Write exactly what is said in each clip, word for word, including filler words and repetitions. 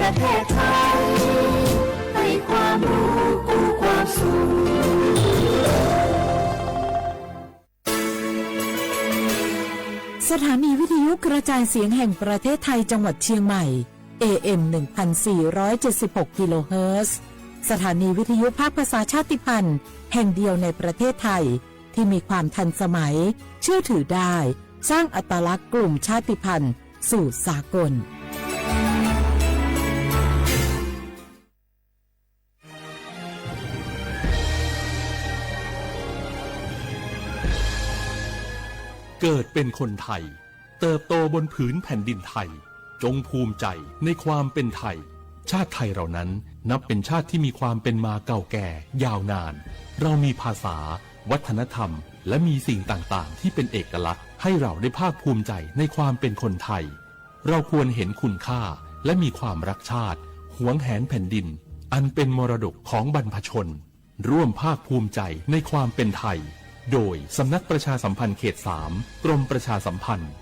ประเทศไทย ให้ความรู้คู่ความสุข สถานีวิทยุกระจายเสียงแห่งประเทศไทยจังหวัดเชียงใหม่ เอเอ็ม หนึ่งพันสี่ร้อยเจ็ดสิบหก กิโลเฮิรตซ์ สถานีวิทยุภาคภาษาชาติพันธุ์แห่งเดียวในประเทศไทย ที่มีความทันสมัย เชื่อถือได้ สร้างอัตลักษณ์กลุ่มชาติพันธุ์สู่สากล เกิดเป็นคนไทย เติบโตบนผืนแผ่นดินไทย จงภูมิใจในความเป็นไทย ชาติไทยเรานั้นนับเป็นชาติที่มีความเป็นมาเก่าแก่ยาวนาน เรามีภาษา วัฒนธรรม และมีสิ่งต่างๆ ที่เป็นเอกลักษณ์ ให้เราได้ภาคภูมิใจในความเป็นคนไทย เราควรเห็นคุณค่า และมีความรักชาติ หวงแหนแผ่นดิน อันเป็นมรดกของบรรพชน ร่วมภาคภูมิใจในความเป็นไทย โดยสำนักประชาสัมพันธ์เขตสาม กรมประชาสัมพันธ์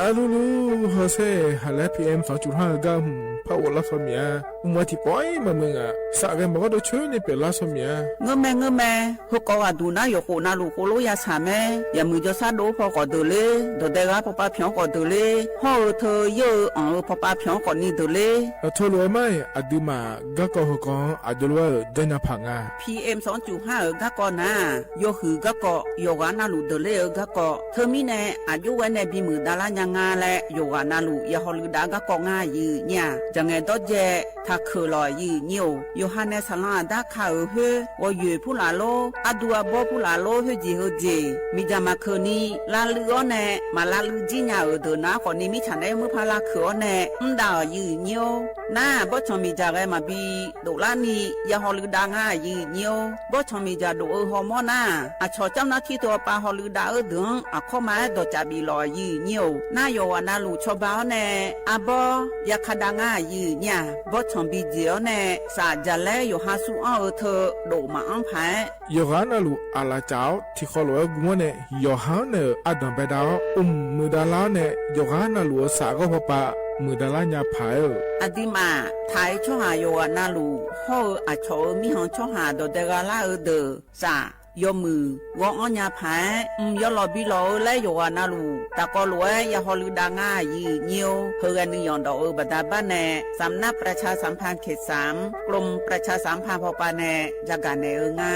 Arlulu hawsher haqlaer P M sawqcuf har-eu gar hmq par ghof lar saw miq-a. Mqmaq tiqpawf-ir maqmuiq ngaq, saf ghae maqgawr dov coer ni pyeuflar saw miq-a. Ngeurmae ngeurmae, heukawv ghaqduq nar yawqkhof navluf khof lof ya saq mae. Yaqmuiq jawrshar dov-eu paw khawf deuq ler, dawqdae ghaq pawpav pyanq-anr khawf deuq ler, hawr-eu teu yeur-eu anq-eu pawpav pyanq-anr khawf ni deuq ler. Aqteu lof-aer mar-iq aqduimaf garkawv heukawv-anr aqjox lof-aer-euq janrnya paq nga. P M sawqcuf har-euq garkawv nar-aq, yawhuiq garkawv, yawqghaq navluf deuq ler-eu garkawv. Teumirnae aqjox ghae nae bimuiq davlar nya nga laer yawqghaq navluf ya hawluiv dav garkawv ngar aqyuif nyir-aq, jaqngaeq dawrdzae taqkeuq lawq aqyuif nyir-or. Yawqha nae saqlanr aqdar ka-euq khoer, ghawqyoeq purlaf lor, ardu arbawr purlaf lor, khoerjeq heujeq miqdzaq maqkeuq ni lavluiv-awr nae, maq lavluiv jir nya-euq deuq nar khawf ni mirtsaq naeq-aer muir par lavkeuq-awr nae mr dav-euq aqyuif nyir-or. Nar-aq, bawrtsanq miqdzaq ghae maqbi doflar ni ya hawluiv dav ngar aqyuif nyir-or. Bawrtsanq miqdzaq dof-eu hawmawr nar-aq, aqcawq camr nar tir teu-awr pav hawluiv dav-eu deuq-anr aqkawr ma-aer dawqcaf bif lawq aqyuif nyir-or. Nar yawqghaq navluf cawba-awr nae arbawr ya ka dav ngar aqyuif nyir-aq, bawrtsanq bijeq-awr nae saf jaqlaer yawqha sur anr-eu teu dof maqanr paq-aer, yawqghaq navluf aqlaf caf-awr tiqkhawf lof-aer gm-awr nae, yawqha-anr naeq-euq ardanq baedav-awr mq muiqdav lar-awr nae, yawqghaq navluf-euq saf ghawr pawpav muiqdav lar nya paq-aer-euq. Aqduimaf taq-aer tsawrhaq yawqghaq navluf hawr-eu aqcawq-euq mirkhanq tsawrhaq dawqdae gha lar-eu deuq saf yawmuiq ghawr-anr nya paq-aer, mq yawlawq bi lawq-eu laer yawqghaq navluf tafkawv lof-aer ya hawluiv dav ngar aqyuif nyir-or. Heughae nuiyanq dawf-eu baqda bar nae, สำนักประชาสัมพันธ์เขตสาม กรมประชาสัมพันธ์ พป nae yagaq naeq-eu nga.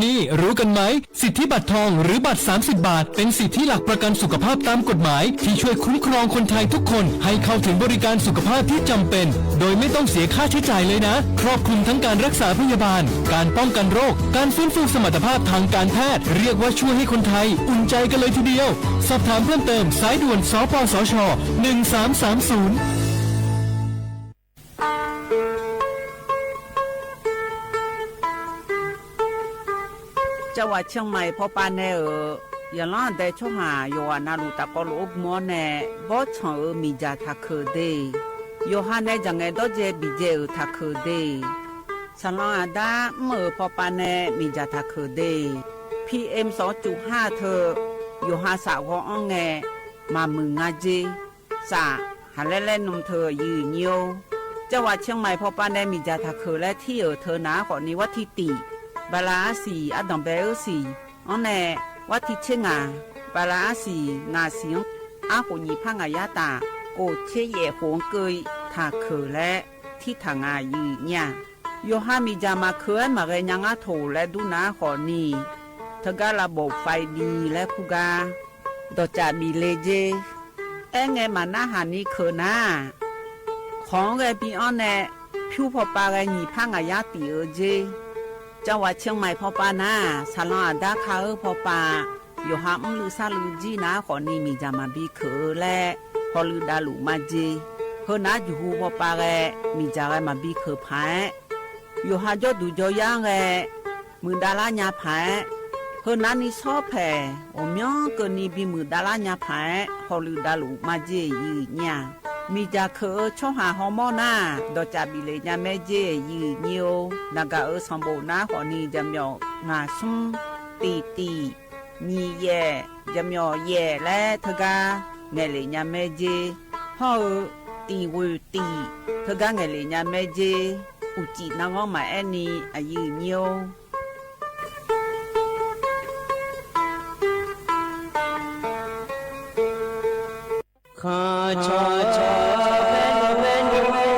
นี่ๆ รู้กันไหม สิทธิบัตรทอง หรือบัตร สามสิบ บาท เป็นสิทธิหลักประกันสุขภาพตามกฎหมาย ที่ช่วยคุ้มครองคนไทยทุกคน ให้เข้าถึงบริการสุขภาพที่จำเป็น โดยไม่ต้องเสียค่าใช้จ่ายเลยนะ ครอบคลุมทั้งการรักษาพยาบาล การป้องกันโรค การฟื้นฟูสมรรถภาพทางการแพทย์ เรียกว่าช่วยให้คนไทยอุ่นใจกันเลยทีเดียว สอบถามเพิ่มเติม สายด่วน สปสช หนึ่งสามสามศูนย์ Cawaq Ciangmaiq pawpav nae-euq yaqlanr aqdae tsawrhaq yawqghaq navluf tafkawv lof-aer gm-awr nae, bawrtsanq-euq miqdzaq taqkeuq de. Yawqha nae jaqngaeq dawrdzae biqdzae-euq taqkeuq de. Saqlanr aqdar mr-euq pawpav nae miqdzaq taqkeuq de. P M sawqcuf har teu yawqha saf ghawr-anr ngae maqmuiq nga jer. Saf, haqlaer laer nm teu aqyuif nyir-or. Cawaq Ciangmaiq pawpav nae miqdzaq taqkeuq laer tir-euq teu nar khawf ni, วันที่สิบ bala arsiq ardanq bae-eu siq-anr nae, วันที่สิบห้า bala arsiq ngaq siq-anr arkhof nyiq par ngaq yar taf, khof tser yaef khof-anr keuv-i taqkeuq laer tirtaq nga aqyuif nyir-aq. Yawqha miqdzaq maqkeuv-aer maqghae nya ngar toq laer dur nar khawf ni, teugar lavbof faiv bi laer kur gar dawqcaf bif le jer. Aerngae maqnarhaq ni keuq nar-aq, kawq-anr ghae bi-anr nae pyur pawpav ghae nyiq par ngaq yar tif-eu jer. Cawaq Ciangmaiq pawpav nar-aq, saqlanr aqdar ka-eu pawpav, yawqha mrluiv sarluiv jir nar khawf ni miqdzaq maqbi keuq-eu laer hawluiv davluf majer. Heu nar juqhu pawpav ghae miqdzaq ghae maqbi keuq paq-aer, yawqha jawrduq jawryar-anr ghae muiqdav lar nya paq-aer, Heu navni shawr paeq ghawqmyanr keuvni bimuiq davlar nya paq-aer, hawluf davluf maqjeq yif nyir-aq, miqdzaq keuq-eu tsawrhaq hawmawr nar, dawqcaf bif lef nya mae jeq yif nyir-or. Naqgaq-euq sanqbof nar khawfni jaqmyawf ngaq smr, tiq tiq, nyiq yaef, jaqmyawf yaef laer teugar ngaeq lef nya mae jeq. Hawr-eu tiq ghoeq tiq teugar ngaeq lef nya mae jeq. Uqcif narghanr maqaer ni aqyuif nyir-or. Khanqcawq cawq bae nymr bae nymr-aer,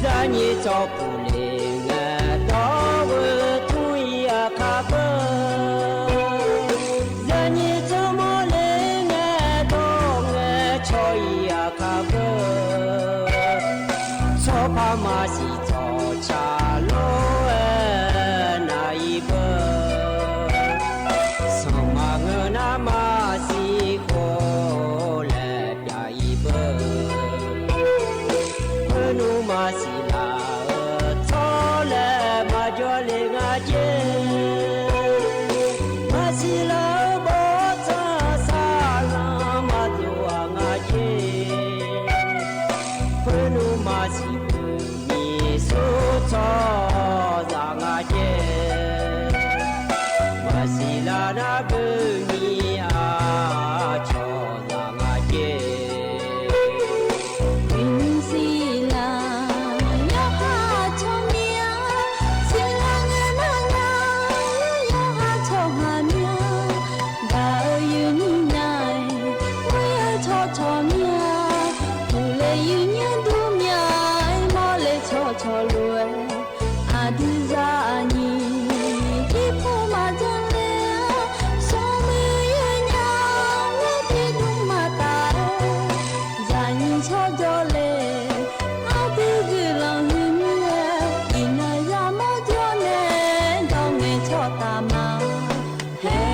zaqnyiq tsawrpuq le ngae dawr-eu tmr-ir aqkar beu, zaqnyiq tsawrmawr le ngae dawr ngae cawq-ir aqkar beu. Tsawrpar maqsiq tsawqcaq lof-aer nav-ir beu, sanqma ngeur nar maqsiq khof laer pyav-ir beu. Khoernmr maqsiq laf-eu tsawrlaeq maqjawr le nga jer, maqsiq laf-eu bawrtsanq saqlanq maqdov-aq nga jer. Khoernmr maqsiq beu nyiq smr tsawrhaq nga jer, maqsiq laf nar beu nyiq aqcawq zaq nga jer. Uiqnymr siqlaq yawqha tsawrmyanr, siqlaq ngae nar nya, yawqha tsawrhaq myanr, gaq-eu yuifnyir nya-aer, ghoer-eu tsawrcawq myanr, uqle yuifnyir dur myanr-aer, mawrle tsawrcawq lof-aer, aqdui zaqnyiq jirpov maqjan le-a, smrmuiq yawnyaf-aer tiqdmr maqtaf-aer, zaqnyiq tsawrjawr le, aqdui guiqlanq huiq mir-aer, iqnan yamawr jawr nae, dawr ngae tsawrtaf ma. Hae.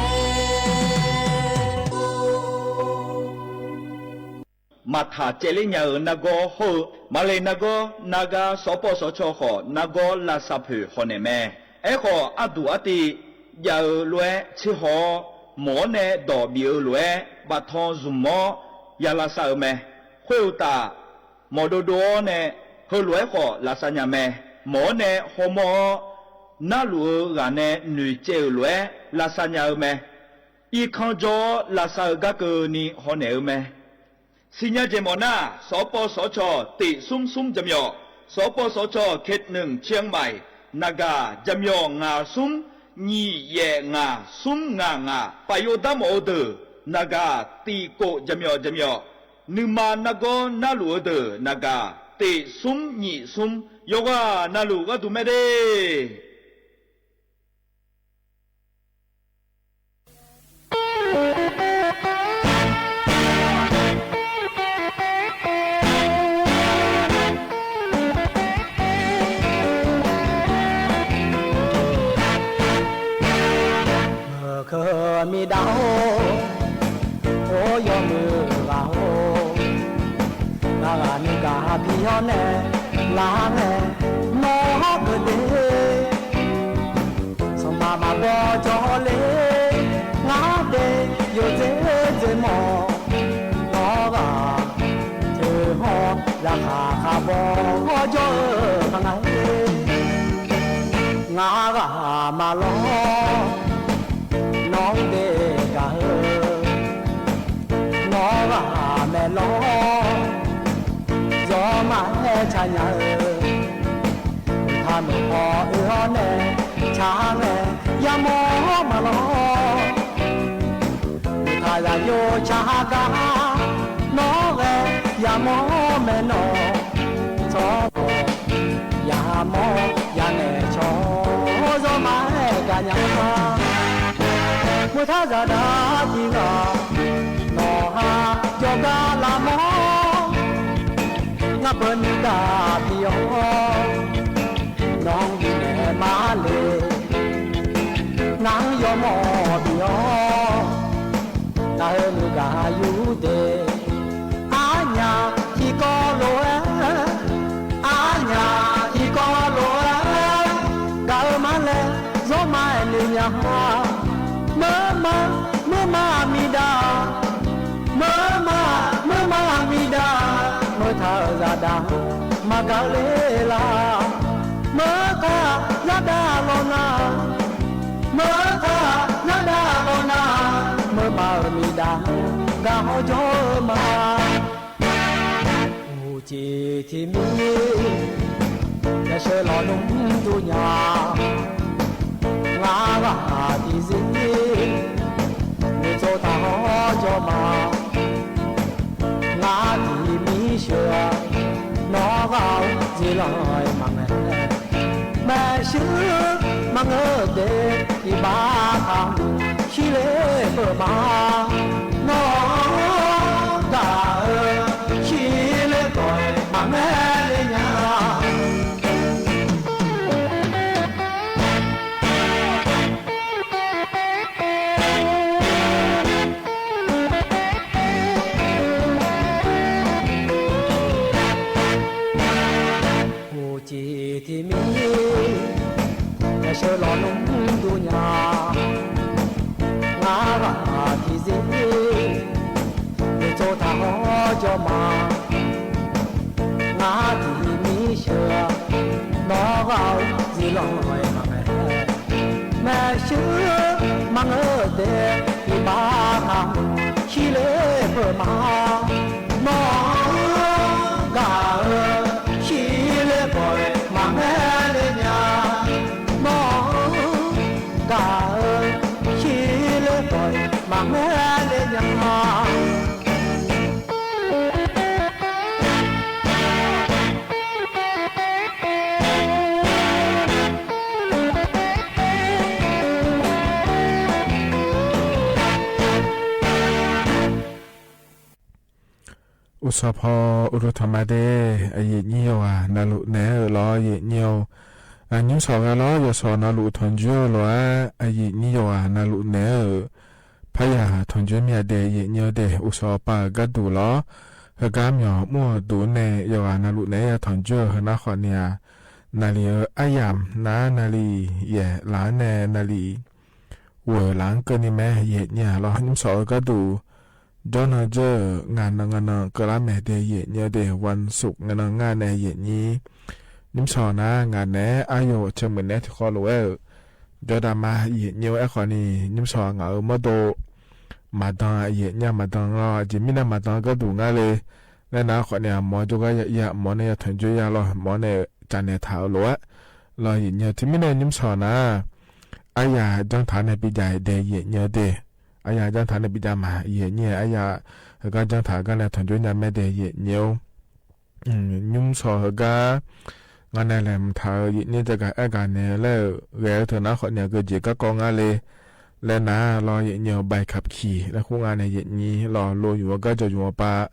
Maqtaq caevler nya-euq nargawr hawr-eu, maqle nargawr nargar sawqpawv sawqcaw khawf nargawr lavsav poeq hawnaeq mae. Aerkhawf, arduq artiv jav-eu lof-aer tserhaw-awr, mawq-awr nae dawq bif-eu lof-aer baftan zmq-awr ya lavsav-eu mae. Khoeruqtaf, mawq dovdov-awr nae heulof-aer khawf lavsav nya mae. Mawq-awr nae hawmawr-awr, narluf-eu ghaq nae noeqtsaev-euq lof-aer lavsav nya-eu mae. Irkanr jawr-awr lavsav-eu gar keuvni hawnaeq-eu mae. Siqnya jeq mawf nar, sawqpawv sawqcawq tiq smr smr jaqmyawf, sawqpawv sawqcawq เขตหนึ่ง เชียงใหม่, naqgaq jaqmyawf ngaq smr nyiq yaef ngaq smr ngaq ngaq, paf yov dar mawf-eu deuq naqgaq tiq kof jaqmyawf jaqmyawf, nuima nargawr narluf-eu deuq naqgaq tiq smr nyiq smr, yawqghaq navluf gharduq mae de. Keuq miqdaq-or, or yawmuiq ghaq-or, ngar ghaq nuigaq bi-awr nae lar ngae, nawr hawr keuv de. Sanqpaq maqbaw jawr le, ngar dae yawdzer dzer mawf, nawr ghaq teuhawr yaqkhaq khaq baw hawr jawr-eu paq nga-e. Ngar ghaq maqlawr, nawr-anr dae gaq-eu, nawr ghaq maeqlawr, zawr maqaer ca nya-eu, uqtaq meuq paw oe-awr nae, ca ngae yamawr maqlawr. Uqtaq zaqyo ca gar, nawr ghae yamawr maeqnawq, tsawrhaq yamawr yanaeq cawq-awr, zawr maqaer gaq nya. Meuq tar zaqdaq tiq ghaq, nawq ha jawrgar lavmawr, ngar beuq nuigaq bi-awr, nawq-anr bifnaeq maqle. Ngar-anr yawmawr bi-awr, ngaq-euq nuigaq yurdeq, arnyaf tiqkawv lof-aer Maqgaq ler la, meuq-eu kaq yadav lawq nar, meuq-eu kaq yadav lawq nar, meuq baf-euq miqdaq gaq hawr jawr-eu ma. Uqcif tiqmir, yasheuq lawq nmr dur nya, ngar ghaq tiqzir, noeqtsov taq hawr jawr ma. Ngar tiqmir sheuq-a, nawr ghaq-eu ziflanq-aer maqngaeq. Maeqshi maqngeur de, iqbax kaq shirler peuq ma. Nawr gaq-eu shirler peuq-aer maqngaeq le nya. Uqcif tiqmir, yasheuq lawq nmr dur nya, ngar ghaq tiqzir, noeqtsov taq hawr jawr ma. Ngar tiqmir sheuq-a, nawr ghaq-eu ziflanq-aer maqngaeq. Maeqshi maqngeur de, iqbax kaq shirler peuq ma. Nawr gaq-eu shirler peuq-aer maqngaeq le nya. Nawr gaq-eu shirler peuq-aer maqngaeq le nya. Uqsawq paw uqduq tanq ma de. Aqyuif nyir yawqghaq navluf naeq-aer-euq lawr yaef nyir-awr, nymr sawq ghae lawr yawqsawq navluf tanqjoer-eu lof-aer aqyuif nyir yawqghaq navluf naeq-aer-euq, parya tanqjoer myav de yaef nyir-awr de. Uqsawq pav-euq gharduq lawr, heugar myawq mr-euq duq nae yawqghaq navluf naeq-aer ya tanqjoer-eu heunar khawfni-aq, naqli-eu aryamq nar naqli yaef laf-anr nae naqli ghoeq laf-anr keuvni mae yaef nyir-aq lawr. Nymr sawq-eu gharduq jawrnan jawr-euq ngaq nan ngaq nan keuvlar mae de yaef nyir-awr de. วันศุกร์ ngaq nan ngar nae yaef nyir. Nymr sawq nar ngaq naeq-aer aryawq caemuiq naeq-aer tiqkhawv lof-aer-euq jawrdav ma yaef nyir-awr. Aerkhawfni nymr sawq ngaq-euq mawrdo maqdan yaef nyir-a maqdan lawr. Aqjeq mirnae maqdan gharduq ngar le laer nar khawfni-aq, mawq-awr jawrgar ya ir-a, mawq-awr nae ya tanqjoer ya lawr, mawq-awr nae cavnaeq taq-euq lof-aer lawr yaef nyir-awr. Teumirnae nymr sawq nar aryaq janr taq-awr nae bijav-a de yaef nyir-awr de. Aryaq janr taq-awr nae bijav ma yaef nyir-a. Aryaq heugar janr taq-eu gar nae tanqjoer nya mae de yaef nyir-awr. Nymr sawq heugar ngar nae laeqhmq taq-eu yaef nyir-awr, jagaq aergaq naeq-eu laer-euq ghae-eu teu nar khawfni-aq, geujeq garkawv ngar le laer nar lawr yaef nyir-awr. ใบขับขี่ laer khoer ngar nae yaef nyir lawr. Lo yumq-eu garjawq yumq-eu pav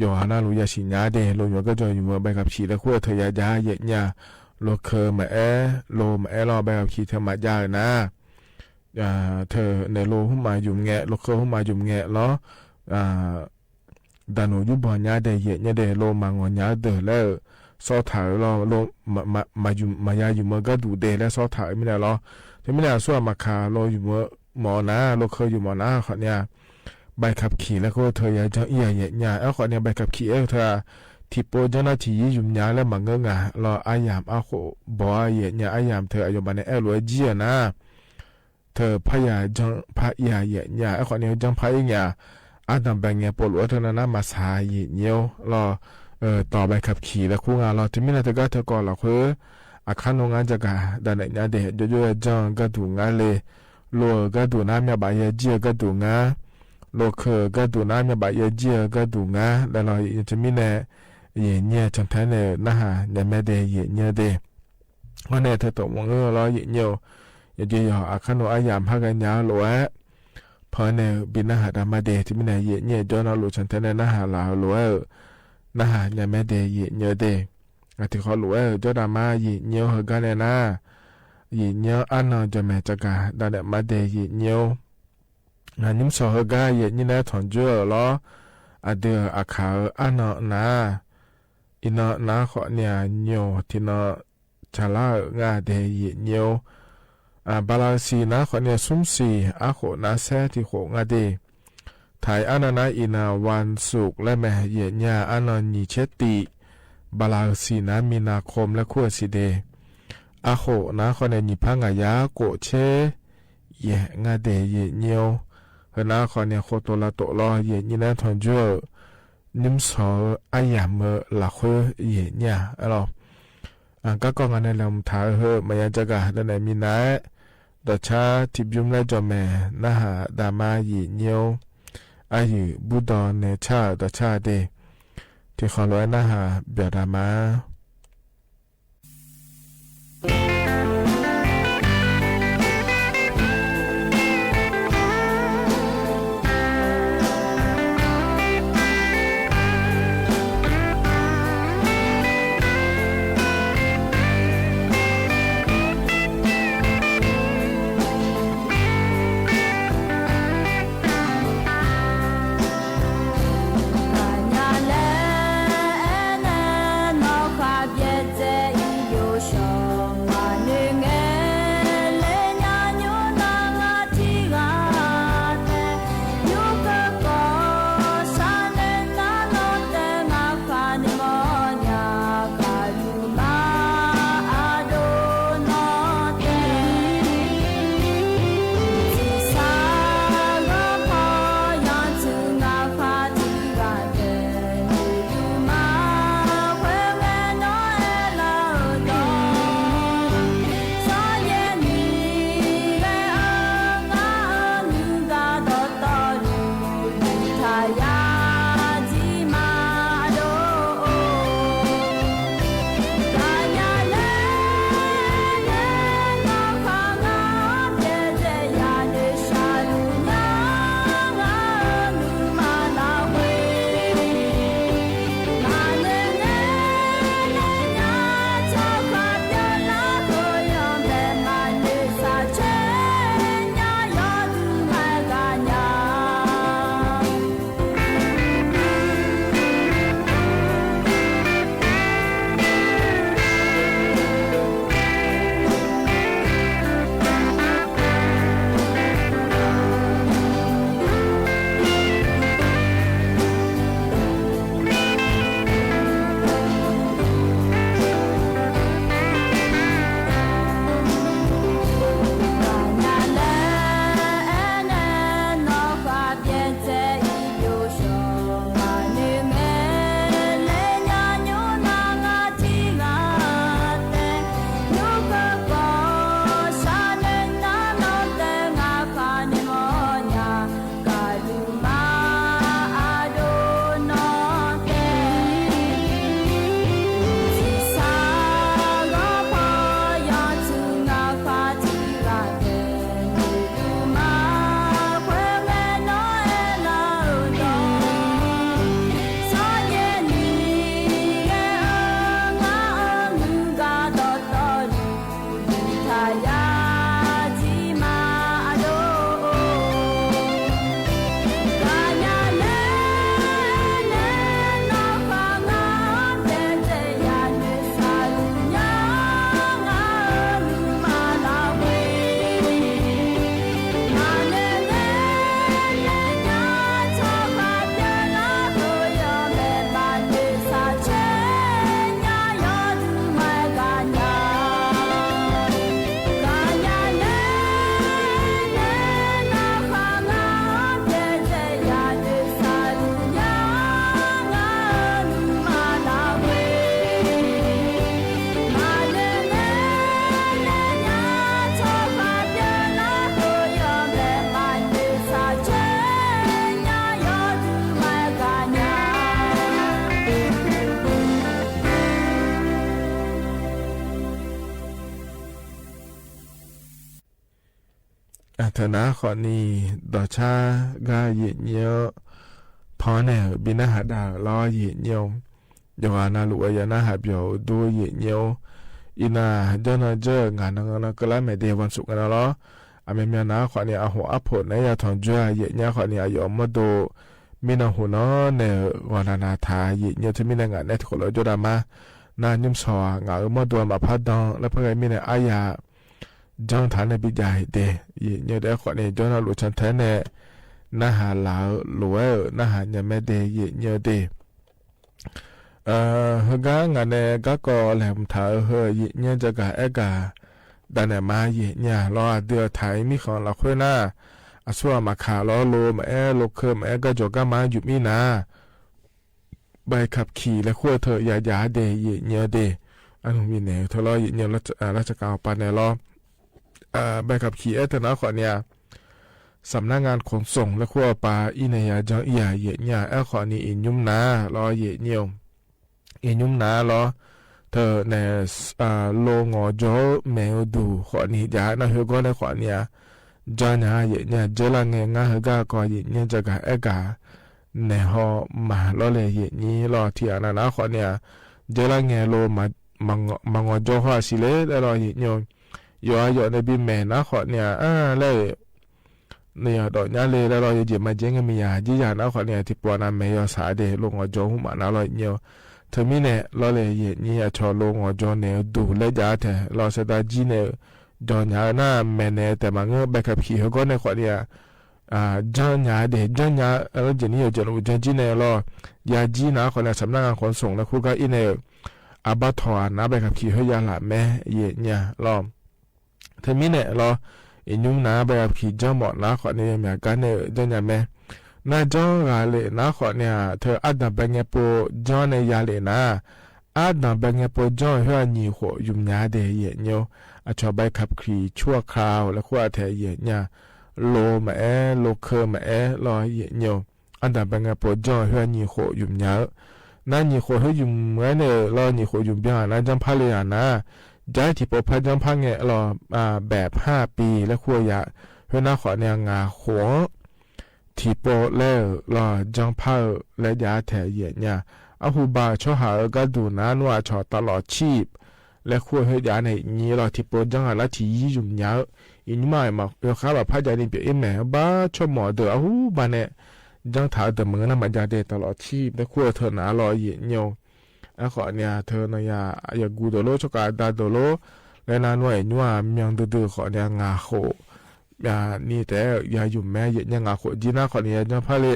yawqghaq navluf yasiq nya-a de. Lo yumq-eu garjawq yumq-eu ใบขับขี่ laer khoer-eu teu ya jav yaef nyir-a. Lokeu maqaer, lo maqaer lawr ใบขับขี่ teu maqjav-euq nar, teu naeq lo hmr maf yumq ngae, lokeu hmr maf yumq ngae lawr, daqnoeq yurbanq nya-a de yaef nyir-awr de. Lo maqngawq nya-eu deuq laer-euq sawr taq-euq lawr, lo maqya yumq-eu gharduq de laer sawr taq-euq mirnae lawr. Teumirnae aqsur-aq maqkaq, lo yumq-eu mawf-eu nar, lokeu yumq mawf nar khawfni-aq, ใบขับขี่ laer khoer teu ya janr ir-a yaef nyir-a. Aerkhawfni ใบขับขี่ aer-eu teu-aq, tiqpov janr nar tiqyir yumq nya laer maqngeur nga lawr. Aryamq arkhof baw-a yaef nyir-a. Aryamq teu aqyawfmaf nae aerlof-aer jir-euq nar, teu parya janr par ir-a yaef nyir-a. Aerkhawfni-eu janr par ir ngae-aq, ardanq bae ngae pov lof-aer teu nar nar maqsaq yaef nyir-awr lawr. Tawq ใบขับขี่ laer khoer nga lawr. Teumirnae teugar teukawv lafkhoer, aqkar nmr ngar jagaq daqnaeq nya de. Jawrjawr ya janr-eu gharduq ngar le. Lo-euq gharduq nar myavbaf ya jir-eu gharduq ngar, lokeu-euq gharduq nar myavbaf ya jir-eu gharduq ngar laer lawr. Yaef nyir teumirnae yaef nyir-a cantae nae-euq narhaq nya mae de yaef nyir-awr de. Hawr nae teu tawq mawr ngeur lawr yaef nyir-awr. Yawqjeq yawq aqkar nmr aryamq par ghaenya-eu lof-aer, pawnae-euq bi narhaq dav ma de. Teumirnae yaef nyir-a jawr navluf cantae nae narhaq laf-eu lof-aer-euq narhaq nya mae de yaef nyir-awr de. Aqtiqkhaw lof-aer-euq jawrdav ma yaef nyir-awr. Heugar nae nar, yaef nyir-awr arnan jamaeq caqgaq daqnaeq ma de yaef nyir-awr. Nymr sawq heugar yaef nyir nae tanqjoer-euq lawr. Aqdui-euq aqkaq-euq arnan nar, iqnan nar khawfni-aq, nymq tiqnan caqlar-euq nga de yaef nyir-awr. Bala siq nar khawfni-aq, smr siq arkhof nar saer tiq khof nga de. Taiq arnan nar iqnan วันศุกร์ laer mae yaef nyir-a. Arnan nyiq caer tif Bala-euq siq nar minav kawm laer kur-euq siq de. Arkhof nar khawf nae nyiq par ngaq yar khof tser yaef nga de yaef nyir-or. Heu nar khawf nae khoftof lavtof lawr yaef nyir nar tanqjoer-euq nymrsawq-eu aryamq-eu lafkhoer yaef nyir-aq aerlawq. Garkawv ngaq nae laeqhmq taq-eu heu maqya jagaq danae minav-aer, dawqcar tiqbymr laer jawr mae. Narhaq daqma yaef nyir-or. Aryuif burdawq nae car-euq dawqcar de. Tiqkhanq lof-aer narhaq byaqdaq ma. Aqnyaf laer aer nae nawr khar byaerdzae ir yawshawr maqnoeq ngae, laer nya nymr nar ngar tiq ghaq taef nymr keuvkawv sharnoeq nar nawr taef ngar khar noeqmawr nya. Gaqduq ma aqdov nawr taef tiqsar ghawrpaw yantuq ngar khar tiq ghaq taef noeqduq ma khoerngae nawr aerlar-euq dawq, sawryaer ni ghae-eu ngar-eu nuigar dawqtawvluf taqya jir ma dov-or. Gaqnyaf laer nae nawr khar ngar byaerdzae yanoeq shaqluf nya, ngar-eu nuima lafkhoer maqnoeq ngae, laer nya tsawrkhav pyeuflar khoer yawbae maqnoeq saqcaer nya yawduq maqgaq nya. Gaqnyaf laer aer nae nawr khar byaerdzae ir yawshawr maqnoeq ngae, laer nya nymr nar ngar tiq ghaq taef nymr keuvkawv sharnoeq nar nawr taef ngar khar noeqmawr nya. Gaqduq ma aqdov nawr taef tiqsar ghawrpaw yantuq ngar khar tiq ghaq taef noeqduq ma khoerngae nawr aerlar-euq dawq, sawryaer ni ghae-eu ngar-eu nuigar dawqtawvluf taqya jir ma dov-or. Gaqnyaf laer nae nawr khar ngar byaerdzae yanoeq saqluf nya, ngar-eu nuima lafkhoer maqnoeq ngae, laer nya tsawrkhav pyeuflar khoer yawbae maqnoeq saqcaer nya yawduq maqgaq nya. Gaqnyaf laer nae nawr khar ngar byaerdzae yanoeq saqluf nya, ngar-eu nuima lafkhoer maqnoeq ngae, laer nya tsawrkhav pyeuflar khoer yawbae maqnoeq saqcaer nya yawduq maqgaq nya. Aqteu nar khawfni dawqcar gar yaef nyir-awr, pan-anr nae-euq bi narhaq dav-euq lawr yaef nyir-awr, yawqghaq navluf-aer ya narhaq byawq-eu dur yaef nyir-awr, iqnan jawrnan jawr-eu ngaq nan nan keuvlar maeq de วันศุกร์ nga nan lawr. Aqmyanmyan nar khawfni aqhof arpoq naeq-aer ya tanqjoer-a yaef nyir khawfni aqyawf mawrdo mirnan hoq nan naeq-euq ghawqnaq naq taq yaef nyir-awr teumirnae ngaq nae tiqkawv lof-aer jawrdav ma. Nar nymrsawq-aq ngaq-euq mawrdo-aq maqpar dan laer par ghae mirnae aryaq janr taq nae bijav-iq de. Yaef nyir-eu daef-aer khawfni jawrnan luf cantae-aer nae narhaq laf-eu lof-aer-euq narhaq nya mae de yaef nyir-eu de. Heugar ngaq nae garkawv laeqhmq taq-eu heu yaeqnyaer jagaq aergaq daqnaeq ma yaeqnyaer lawr. Aqdui-aq taq-ir mirkhanq lafkhoer nar, aqsur ghaq maqkaq lawr, lo maqaer, lo keuv maqaer, garjawq garma-anr yuf mir nar, ใบขับขี่ laer kur-eu teu yajav-a de yaeqnyaer de. Arnmq bifnaeq-eu teu lawr yaeqnyaer, lavcaqkaq hawqpav nae lawr. ใบขับขี่ aer teu nar khawf ni-aq, สำนักงานขนส่ง laer kur-eu paq-ir nae yajanr ir-aq yaeqnyaer, aerkhawf ni iqnymr nar lawr yaeqnyaer-eu iqnymr nar lawr. Teu nae lo ngawqjawr-eu maeq-eu duq khawf ni jav nar, heugawr nae khawf ni-aq, janrnya yaeqnyaer, dzeurlar ngae ngar heugar kawv yaeqnyaer jagaq aergaq naeq haw ma lawr le yaeqnyaer lawr. Tiqghaq nav nar khawf ni-aq, dzeurlar ngae lo maqngawqjawr haw-aq siqle laer lawr yaeqnyaer-eu, yawqha yawf nae bimaeq nar khawf ni-aq, laer-euq nawq yawdawf nya le laer lawr, yawjeq maqjeq ngae miqyaq jir yaq nar khawf ni-aq, tiqpov-a nav maeq yawsaq de, lo ngawqjawr hmq maf nar lawr yaeqnyaer-eu. Teumirnae lawr le yaeqnyaer, aqcawq lo ngawqjawr naeq-eu duq laer jav taeq lawr, saevdaq jir nae-eu jawrnya-eu nar maeqnaeq taef maqngeur. ใบขับขี่ heugawr nae khawf ni-aq, janrnya de, janrnya-eu jeq ni yawqjeq luf janr jir nae lawr, yajir nar khawf ni-aq, สำนักงานขนส่ง laer kur gar ir nae-euq aqbar tawq-aq nar ใบขับขี่ khoer ya laf mae yaeqnyaer lawr. Teumirnae lawr, iqnymr nar ใบขับขี่ janr mawf nar khawf ni yawmyaq gar nae-euq janrnya mae. Nar janr ghaq lef nar khawf ni-aq, teu ardanq bae ngae pov janr nae ya lef nar, ardanq bae ngae pov janr-eu khoer-aq nyiq khof ymq nya de yaeqnyaer-or. Aqcawq ใบขับขี่ชั่วคราว laer kur-a taeq yaeqnyaer, lo maqaer, lo keuv maqaer lawr yaeqnyaer-eu, ardanq bae ngae pov janr-eu khoer-aq nyiq khof ymq nya-eu. Nar nyiq khof khoer ymq-aer nae-euq lawr, nyiq khof ymq byan-aq nar janr par le-aq nar, jar-aer tiqpov par janr par ngae lawr, แบบห้าปี laer kur-eu ya, khoernar khawf ni-aq ngaq khof-anr tiqpov laer-euq lawr janr par-eu laer jav taeq yaeqnyaer. Arhu ba-euq tsawrhaq-euq gharduq nar nmr-aq cawq ตลอดชีพ laer kur-eu khoer jav nae iqnyir lawr tiqpov janr-aq lar tiq yir ymq nya-eu. Iqnymr-aq yawkhar maqpar jav ni pyeuf-ir mae. Arbar tsawrmawf deuq arhu ba nae janr taq-eu deuq maqngeur nar maqjav de ตลอดชีพ laer kur-eu teu nar lawr yaeqnyaer-or. Aerkhawf ni-aq teu nawq yaq yaqguv deuq lor, tsawrkhav da deuq lor, laer nar nmr-aq iqnymr-aq myan duidui khawf ni-aq ngaq khof ni taef-aer ya ymq mae yaeqnyaer, ngaq khof jir nar khawf ni ya janr par le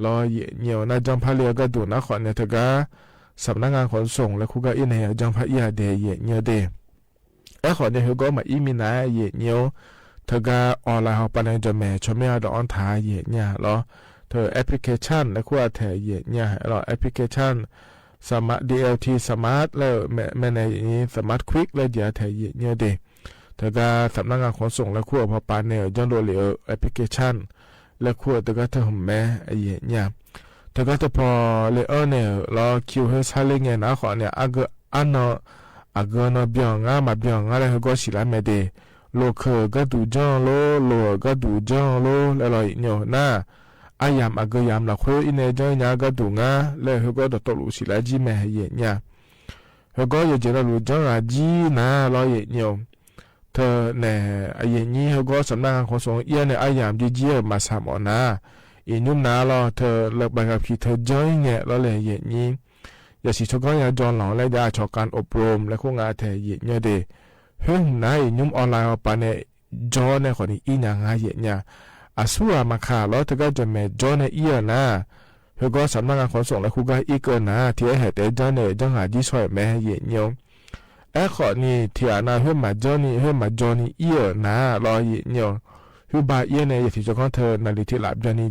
lawr yaeqnyaer-or. Nar janr par le-eu gharduq nar khawf ni-aq teugar สำนักงานขนส่ง laer kur gar ir nae ya janr par ir-a de yaeqnyaer de. Aerkhawf ni heugawr maqir minav-aer yaeqnyaer-or, teugar online hawpav nae jawqmaeq tsawrmyanr ardawq-anr taq yaeqnyaer lawr. Teu application laer kur-a taeq yaeqnyaer lawr, application smart, D L T smart laer-euq maeqnaeq yaeqnyaer, smart quick laer jeq-a taeq yaeqnyaer de. Teugar สำนักงานขนส่ง laer kur-euq pawpav nae-euq janrdov lef-eu application laer kur-eu teugar teu hmq mae yaeqnyaer. Teugar teu paw le-anr nae-euq lawr, kiu khoer sarler ngae nar khawf ni-aq, argeu arnan aqgeu nan byan ngar maqbyan ngar laer heugawr siqlar mae de. Lokeuq-euq gharduq janr-eu lor, loq-euq gharduq janr-eu lor laer lawr yaeqnyaer-or nar, aryamq aqgeu yamq lafkhoer ir nae janr nya-eu gharduq ngar laer heugawr dawqtawvluf siqlar jir mae yaeqnyaer. Heugawr yawqjeq navluf janr ghaq jir nar lawr yaeqnyaer-or. Teu nae yaeqnyaer heugawr สำนักงานขนส่ง ir-awr nae aryamq jir jir-euq maqsaq mawf nar, iqnymr nar lawr teu ใบขับขี่ teu janr-ir ngae lawr le yaeqnyaer. Yasiq tsawrganr ya jawr lanq-anr laer jav-aq cawq การอบรม laer kur nga taeq yaeqnyaer de. Khoer hmq nar iqnymr online hawpav nae jawr nae khawf ni ir nya nga yaeqnyaer. Aqsur ghaq maqkaq lawr teugar jawqmaeq jawr nae ir-euq nar, heugawr สำนักงานขนส่ง laer kur gar irkeuv nar tiq aer haeq taef-aer janr nae-euq janr ghaq jir shawr-euq mae yaeqnyaer-or. Aerkhawf ni tiq ghaq nav khoer maqjanr ni khoer maqjaw ni ir-euq nar lawr yaeqnyaer-or. Khoerba ir-awr nae yasiq tsawrganr teu naqliq tiq laf byan ni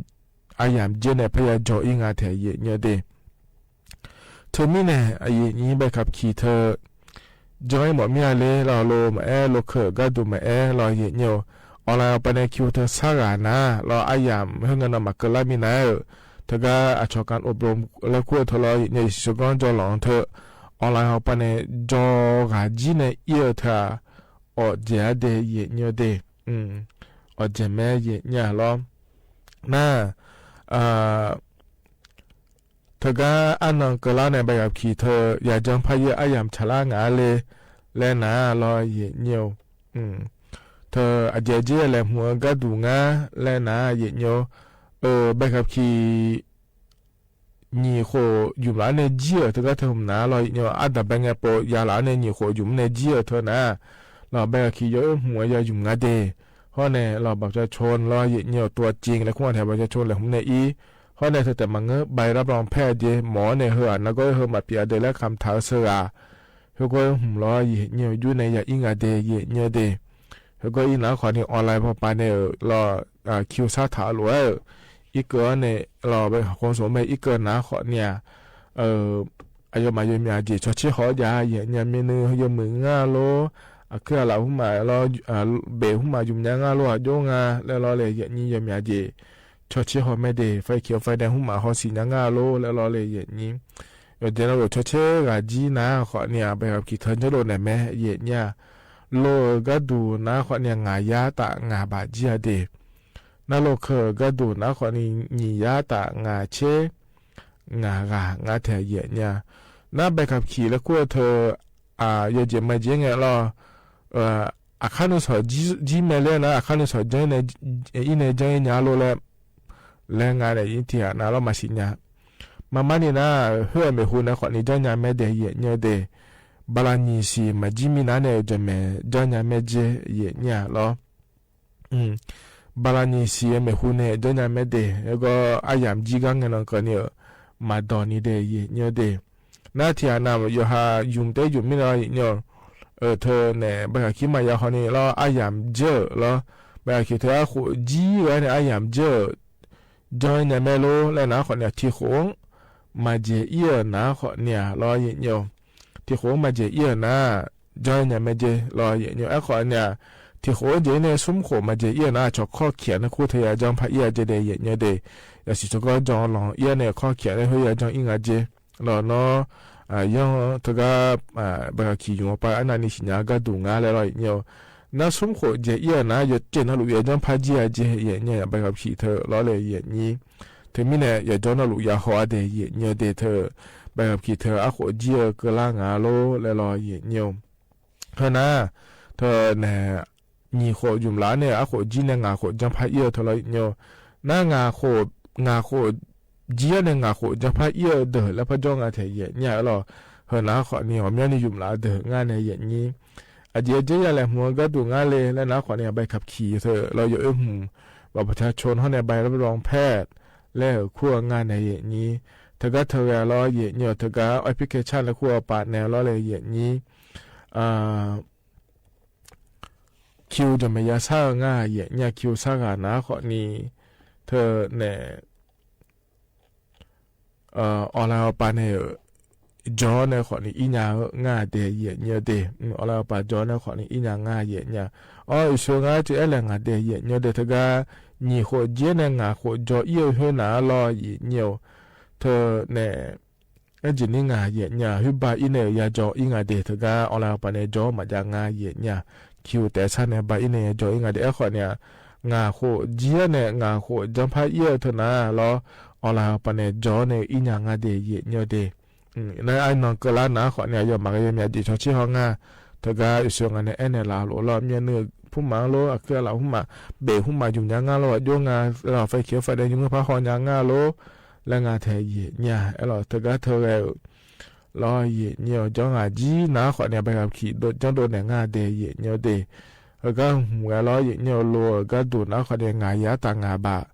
aryamq jir nae parya jaw ir nga taeq yaeqnyaer de. Teumirnae aqyuif nyir ใบขับขี่ teu janr-ir mawf mir-a ler lawr, lo maqaer, lokeuq-euq gharduq maqaer lawr yaeqnyaer-or. Online hawpav nae kiu teu sar ghaq nar lawr, aryamq khoerngae nan maqkeuv lar minav-aer-euq teugar aqcawq การอบรม laer kur-eu teu lawr yaeqnyaer, yasiq tsawrganr jawr lanq-anr teu online hawpav nae jawr ghaq jir nae ir-eu teu-aq, awqjeq-a de yaeqnyaer de. Awqjeq mae yaeqnyaer lawr. Nar, teugar arnan keuvlar nae ใบขับขี่ teu yajanr parya aryamq tsaqlar ngaq-a le laer nar lawr yaeqnyaer-or. Teu aqjeq jir laeqhmq-eu gharduq ngar laer nar yaeqnyaer-or. ใบขับขี่ nyiq khof ymq laf-anr nae jir-euq teugar teu hmq nar lawr yaeqnyaer, ardanq bae ngae pov ya laf-anr nae nyiq khof ymq-anr nae jir-euq teu nar lawr, ใบขับขี่ yawoer hmq-eu ya ymq nga de. Hawr nae lawr บัตรประชาชน lawr yaeqnyaer-or, ตัวจริง laer kur nga taeq บัตรประชาชน laeqhmq nae ir Hawr nae teu taef maqngeur, ใบรับรองแพทย์ jeq mawf-awr nae heu-aq nargawr-ir heu maqpyeuf-a deuq laer kamq taq-eu sheuqghaq, khoergawr-ir hmq lawr yaeq nyir-eu yur nae ya ir nga de yaeq nyir-eu de. Khoergawr-ir nar khawfni online pawpav nae-euq lawr, kiu sar taq-eu lof-aer-euq irkeuv-awr nae lawr, โครงสมบัติ irkeuv nar khawfni-aq, aqyawfmaf yawmyaq jeq cawtser haw-awr jav yaeq nyir-a, myavnuiv yawmuiq ngar lor, aqkuir aqlaf hmq maf lawr, beq hmq maf ymq nya ngar lor, aqjox nga laer lawr le yaeq nyir yawmyaq jeq cawtser haw mae de, fai kiq-eu fai nae hmq maf hawsiq nya ngar lor laer lawr le yaeq nyir. Yawqjeq navluf cawtser ghaq jir nar khawfni-aq, ใบขับขี่ teu janrdov naeq mae yaeq nyir-a. Lo-euq gharduq nar khawfni-aq, ngaq yar taf ngaq baf jir-a de. Nar lo keu-euq gharduq nar khawfni nyiq yar taf ngaq tser ngaq ghaq nga taeq yaeq nyir-a. Nar ใบขับขี่ laer kur-eu teu yawjeq majeq ngae lawr, aqkar nuisawq jir mae laer nar, aqkar nuisawq janr-ir nae janr-ir nya lor laer, laer nga naeq-ir tiq ghaq nav lawr maqsiq nya. Maqmar ni nar, khoer-euq maeqhu nae khawfni janrnya mae de yaeq nyir-eu de. Bala nyiq siq maqjir minav nae-euq jaqmaeq janrnya mae jeq yaeq nyir-a lawr. Bala nyiq siq-eu maeqhu nae janrnya mae de, aergawr aryamq jir gar ngae nan keuvni-euq maqdawq ni de yaeq nyir-eu de. Nar tiq ghaq nav yawqha ymq taef ymq mirnae lawr yaeq nyir-eu, teu naeq ใบขับขี่ maqya hawni lawr aryamq jir-euq lawr, ใบขับขี่ teu arkhof jir-eu-aer nae aryamq jir-euq janr-ir nya mae lor laer nar khawfni-aq, tiq khof-anr maqjeq ir-euq nar khawfni-aq lawr yaeq nyir-eu. Tiq khof-anr maqjeq ir-euq nar janr-ir nya mae jeq lawr yaeq nyir-eu. Aerkhawfni-aq, tiq khof-anr jeq ir nae smr khof maqjeq ir-euq nar, aqcawq kawr kiq-a nae kur teu ya janr par ir-a jeq de yaeq nyir-eu de. Yasiq tsawrganr jan lanq ir-a nae kawr kiq-a nae khoer ya janr ir nga jeq. Lawr nawr, yanr teugar ใบขับขี่ ymq-eu pav arnavni siqnya-eu gharduq nga laer lawr yaeq nyir-eu. Nar smr khof jeq ir-euq nar yawqjeq navluf ya janr par jir-a jeq yaeq nyir-a, ใบขับขี่ teu lawr le yaeq nyir. Teumirnae yawqjawr navluf ya haw-a de yaeq nyir-eu de teu, ใบขับขี่ teu arkhof jir-eu keuvlar nga lor laer lawr yaeq nyir-eu. Heu nar, teu naeq nyiq khof ymq laf-anr nae arkhof jir nae ngaq khof janr par ir-eu teu lawr yaeq nyir-eu. Nar ngaq khof, ngaq khof jir-anr nae ngaq khof janr par ir-eu deuq laer par jawr nga taeq yaeq nyir-a aer lawr. Heu nar khawfni ghawqmyanrni ymq laf-eu deuq ngar nae yaeq nyir. Aqjeq-aer jeq ya laeqhmq-eu gharduq ngar le laer nar khawfni-aq, ใบขับขี่ teu lawr yawf oer hmq บัตรประชาชน hawr nae ใบรับรองแพทย์ laer-euq kur-eu ngar nae yaeq nyir. Teugar teu ghae lawr yaeq nyir-eu, teugar แอปพลิเคชัน laer kur-eu pav nae lawr le yaeq nyir. Kiu jaqmaeq ya sar-eu ngar yaeq nyir-a, kiu sar ghaq nar khawfni teu naeq awqlaf awqpav nae-euq jawr nae khawfni ir nya-eu ngar de yaeq nyir-eu de. Awqlaf awqpav jawr nae khawfni ir nya ngar yaeq nyir-a. Awr, iqsur ngar teu aer laeq nga de yaeq nyir-eu de teugar, nyiq khof jir-anr nae ngaq khof jawr ir-eu khoer nar lawr yaeq nyir-eu. Teu naeq Aerjeq nir nga yaeq nyir-a, khoer ba ir nae-euq ya jawr ir nga de teugar awqlaf awqpav nae jawr-awr maqjav ngar yaeq nyir-a. Kiu taef sar nae ba ir nae ya jawr ir nga de. Aerkhawf ni-aq, ngaq khof jir-anr nae ngaq khof janr par ir-eu teu nar lawr, awqlaf awqpav nae jawr-awr nae ir nya ngar de yaeq nyir-eu de. Nar arnan keuvlar nar khawf ni-aq, yawmaf ghae yawmyaq jeq cawtser haw ngar. Teugar iqsur nga nae aernaeq laf-eu lof lawr, myavnuiv pumaf-anr lor, aqkuir aqlaf pumaf, beq pumaf ymq nya ngar lor, aqjox nga, lawr fai kiq-anr fai nae nymr par haw nya ngar lor laer nga tae yaeq nyir-a. Aerlawq teugar teu ghae-euq lawr yaeq nyir-eu, janr ghaq jir nar khawf ni-aq, ใบขับขี่ janrdov naeq ngar de yaeq nyir-eu de. Heugar hmq ghae lawr yaeq nyir-eu, lo-euq garduq nar khawf ni ngaq yar taf ngaq baf,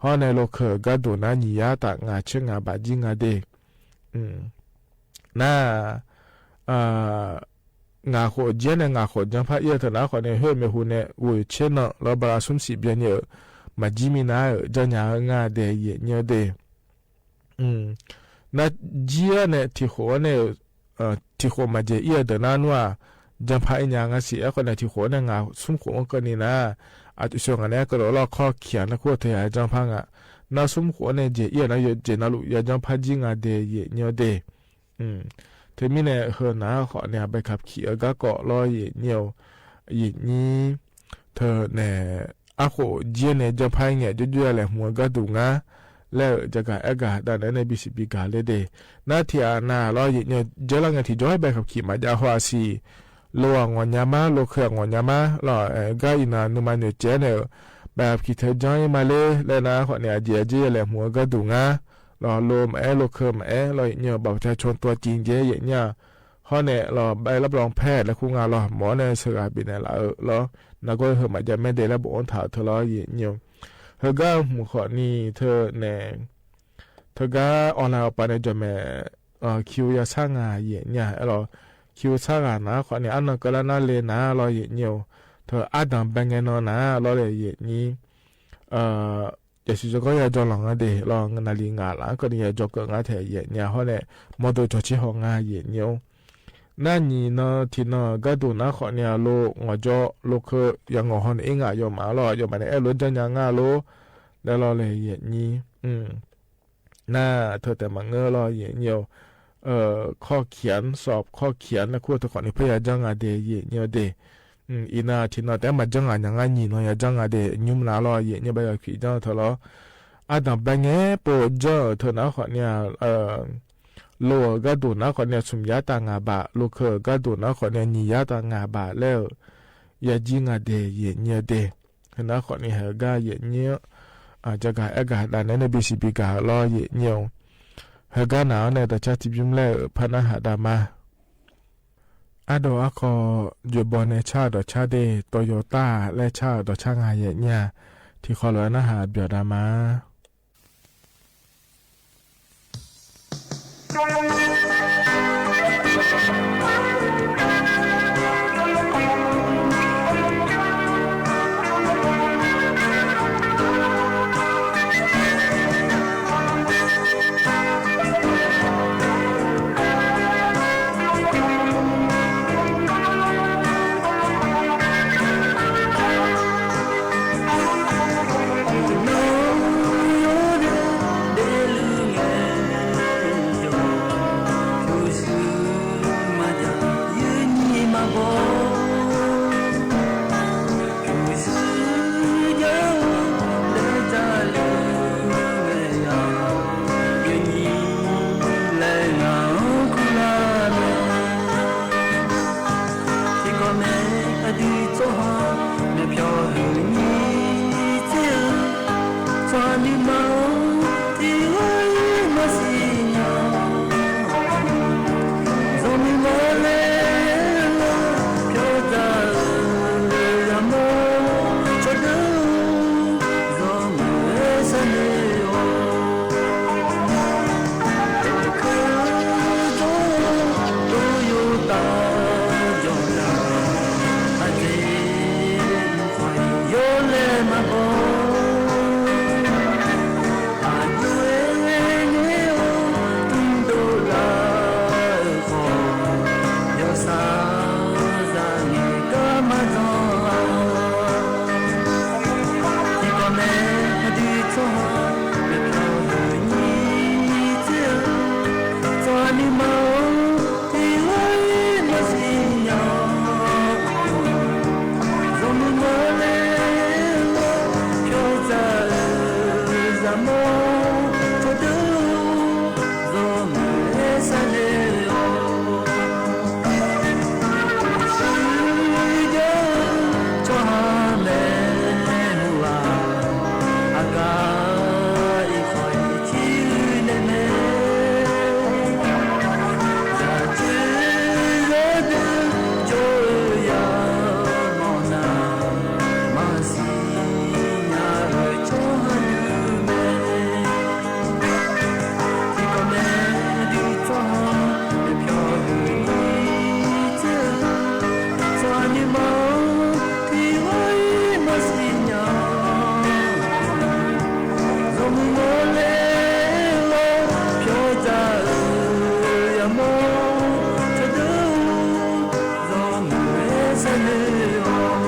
hawr nae lo keuq-euq garduq nar nyiq yar taf ngaq tser ngaq baf jir nga de. Nar ngaq khof jir-anr nae ngaq khof janr par ir-eu teu nar khawf ni khoer-eu maeqhu nae ghoeq tser nan lawr bala smr siq byanni-euq maqjir minav-euq janrnya-eu ngar de yaeq nyir-eu de. Nar jir-anr nae tiq khof-anr nae-euq, tiq khof maqjeq ir-eu deuq nar nmr-aq, janr par ir nya ngar siq. Aerkhawf nae tiq khof-anr nae ngaq smr khof-anr keuvni nar, aqtuf sheuq ngaq nae aer keuv lof lawr kawr kiq-aq nar kur-eu teu ya janr par nga. Nar smr khof-anr nae jeq ir-euq nar yawjeq navluf ya janr par jir nga de yaeq nyir-eu de. Teumirnae heu nar khawf ni-aq, ใบขับขี่ garkawv lawr yaeq nyir-eu, yaeq nyir teu nae arkhof jir-anr nae janr par ir ngae jawrjawr ya laeqhmq-eu garduq ngar laer-euq jagaq aergaq dav naeq-aer nae bisiq bigaq ler de. Nar tiq ghaq nav lawr yaeq nyir-eu, jawrlar ngae tiqjawr ใบขับขี่ maqjav haw-aq siq. Lo-aq ngawqnya mar, lo keuq-aq ngawqnya mar lawr, gar iqnan nuima noeqtsaev-aer nae-euq ใบขับขี่ teu janr ir ma ler laer nar khawf ni-aq, aqjeq aqjeq ya laeqhmq-eu garduq ngar lawr, lo maqaer lo keuq maqaer lawr yaeq nyir-eu, บัตรประชาชน ตัวจริง jeq yaeq nyir-a. Hawr nae lawr ใบรับรองแพทย์ laer kur nga lawr, mawf-awr nae sheuqghaq bifnaeq laf-eu lawr, nargawr heu maqjav maer de laer bofanr taq-euq teu lawr yaeq nyir-eu. Heugar hmq khawf ni teu nae Teugar awqlaiq awqpav nae jawqmaeq kiu yashar nga yaeq nyir-a aerlawq. Kiu shar ghaq nar khawfni arnan keuvlar nar le nar lawr yaeq nyir-eu. Teu ardanq bae ngae nan nar lawr le yaeq nyir. Yasiq jawrgar yajawr lanq nga de lawr, navlif ngaq laf-anr keuvni yajawr keuv nga taeq yaeq nyir-a hawr nae, mawrdo cawqcir haw nga yaeq nyir-or. Nar nyiq nan tiqnan-euq gharduq nar khawfni-a lo ngawqjawr lo keuv yangawq haw naeq-ir ngaq yawfmaf lawr, yawfmaf nae aer lof-aer janrnya nga lor laer lawr le yaeq nyir. Nar teu taef maqngeur lawr yaeq nyir-eu. Kawrkiq-anr sawf kawrkiq-anr nar kur-eu teu khawfni paer yajanr nga de yaeq nyir-eu de. Iqnan tiqnan taef-aer maqjanr ngaq nya ngar nyiq nan yajanr nga de nymr nar lawr yaeq nyir bae yawkhoeq janr-eu teu lawr. Ardanq bae ngae pov-eu janr-euq teu nar khawfni-a lo-euq gharduq nar khawfni-a smq yar taf ngaq baq, lo keuv-euq gharduq nar khawfni-a nyiq yar taf ngaq baq laer-euq yajir nga de yaeq nyir-eu de. Heu nar khawfni heugar yaeq nyir-anr jagaq aer gaq dav naeq-aer nae bisiq bi gaq-eu lawr yaeq nyir-eu. Heugar naq-anr nae dawqcar tiqbymr laer-euq par narhaq dav ma. Ardov arkawv joeqbawq nae car-euq dawqcar de, tawv yawqtar laer car-euq dawqcar nga yaeq nyir-a. Tiqkhawf lof-aer narhaq byawq dav ma. Tiqkawv nae aqdui tsawrhaq myavpyawq huiq nyir tser-eu, tsawrhaq nuima-anr tiqghaq-ir maqsiq nya. Zanqmuiq mawrler-awr pyawr dzaq-euq yamawr cawqdeuq-or, zanqmuiq-aer sharnoeq-awq. Dawqkeuq dawr-eu tov yawtav jawq nar, aqjeq khawf yawlaeq maqbaw. Aqjox-aer ngaer-awr tmr dovlar-euq khawf, yawshaq zaq ngaeq gar maqdzan-a. Tiqkawv nae aqdui tsawrhaq myavpyawq huiq nyir tser-eu, tsawrhaq nuima-anr tiqghaq-ir maqsiq nya. Zanqmuiq mawrler-awr pyawr dzaq-euq yamawr cawqdeuq-or, zanqmuiq-aer sharnoeq-awq. Shuir jar-eu tsawrhaq maeqhu-aq, aqgaf iq khawf iq cir nae mae. Zaqcoer yawdui jawr-eu yamawr nar, maqsiq nya-eu tsawrhaq nuima mae. Tiqkawv nae aqdui tsawrhaq myavpyawq huiq nyir tser-eu, tsawrhaq nuima-anr tiqghaq-ir maqsiq nya. Zanqmuiq mawrler-awr pyawr dzaq-euq yamawr cawqdeuq-or, zanqmuiq-aer sharnoeq-awq.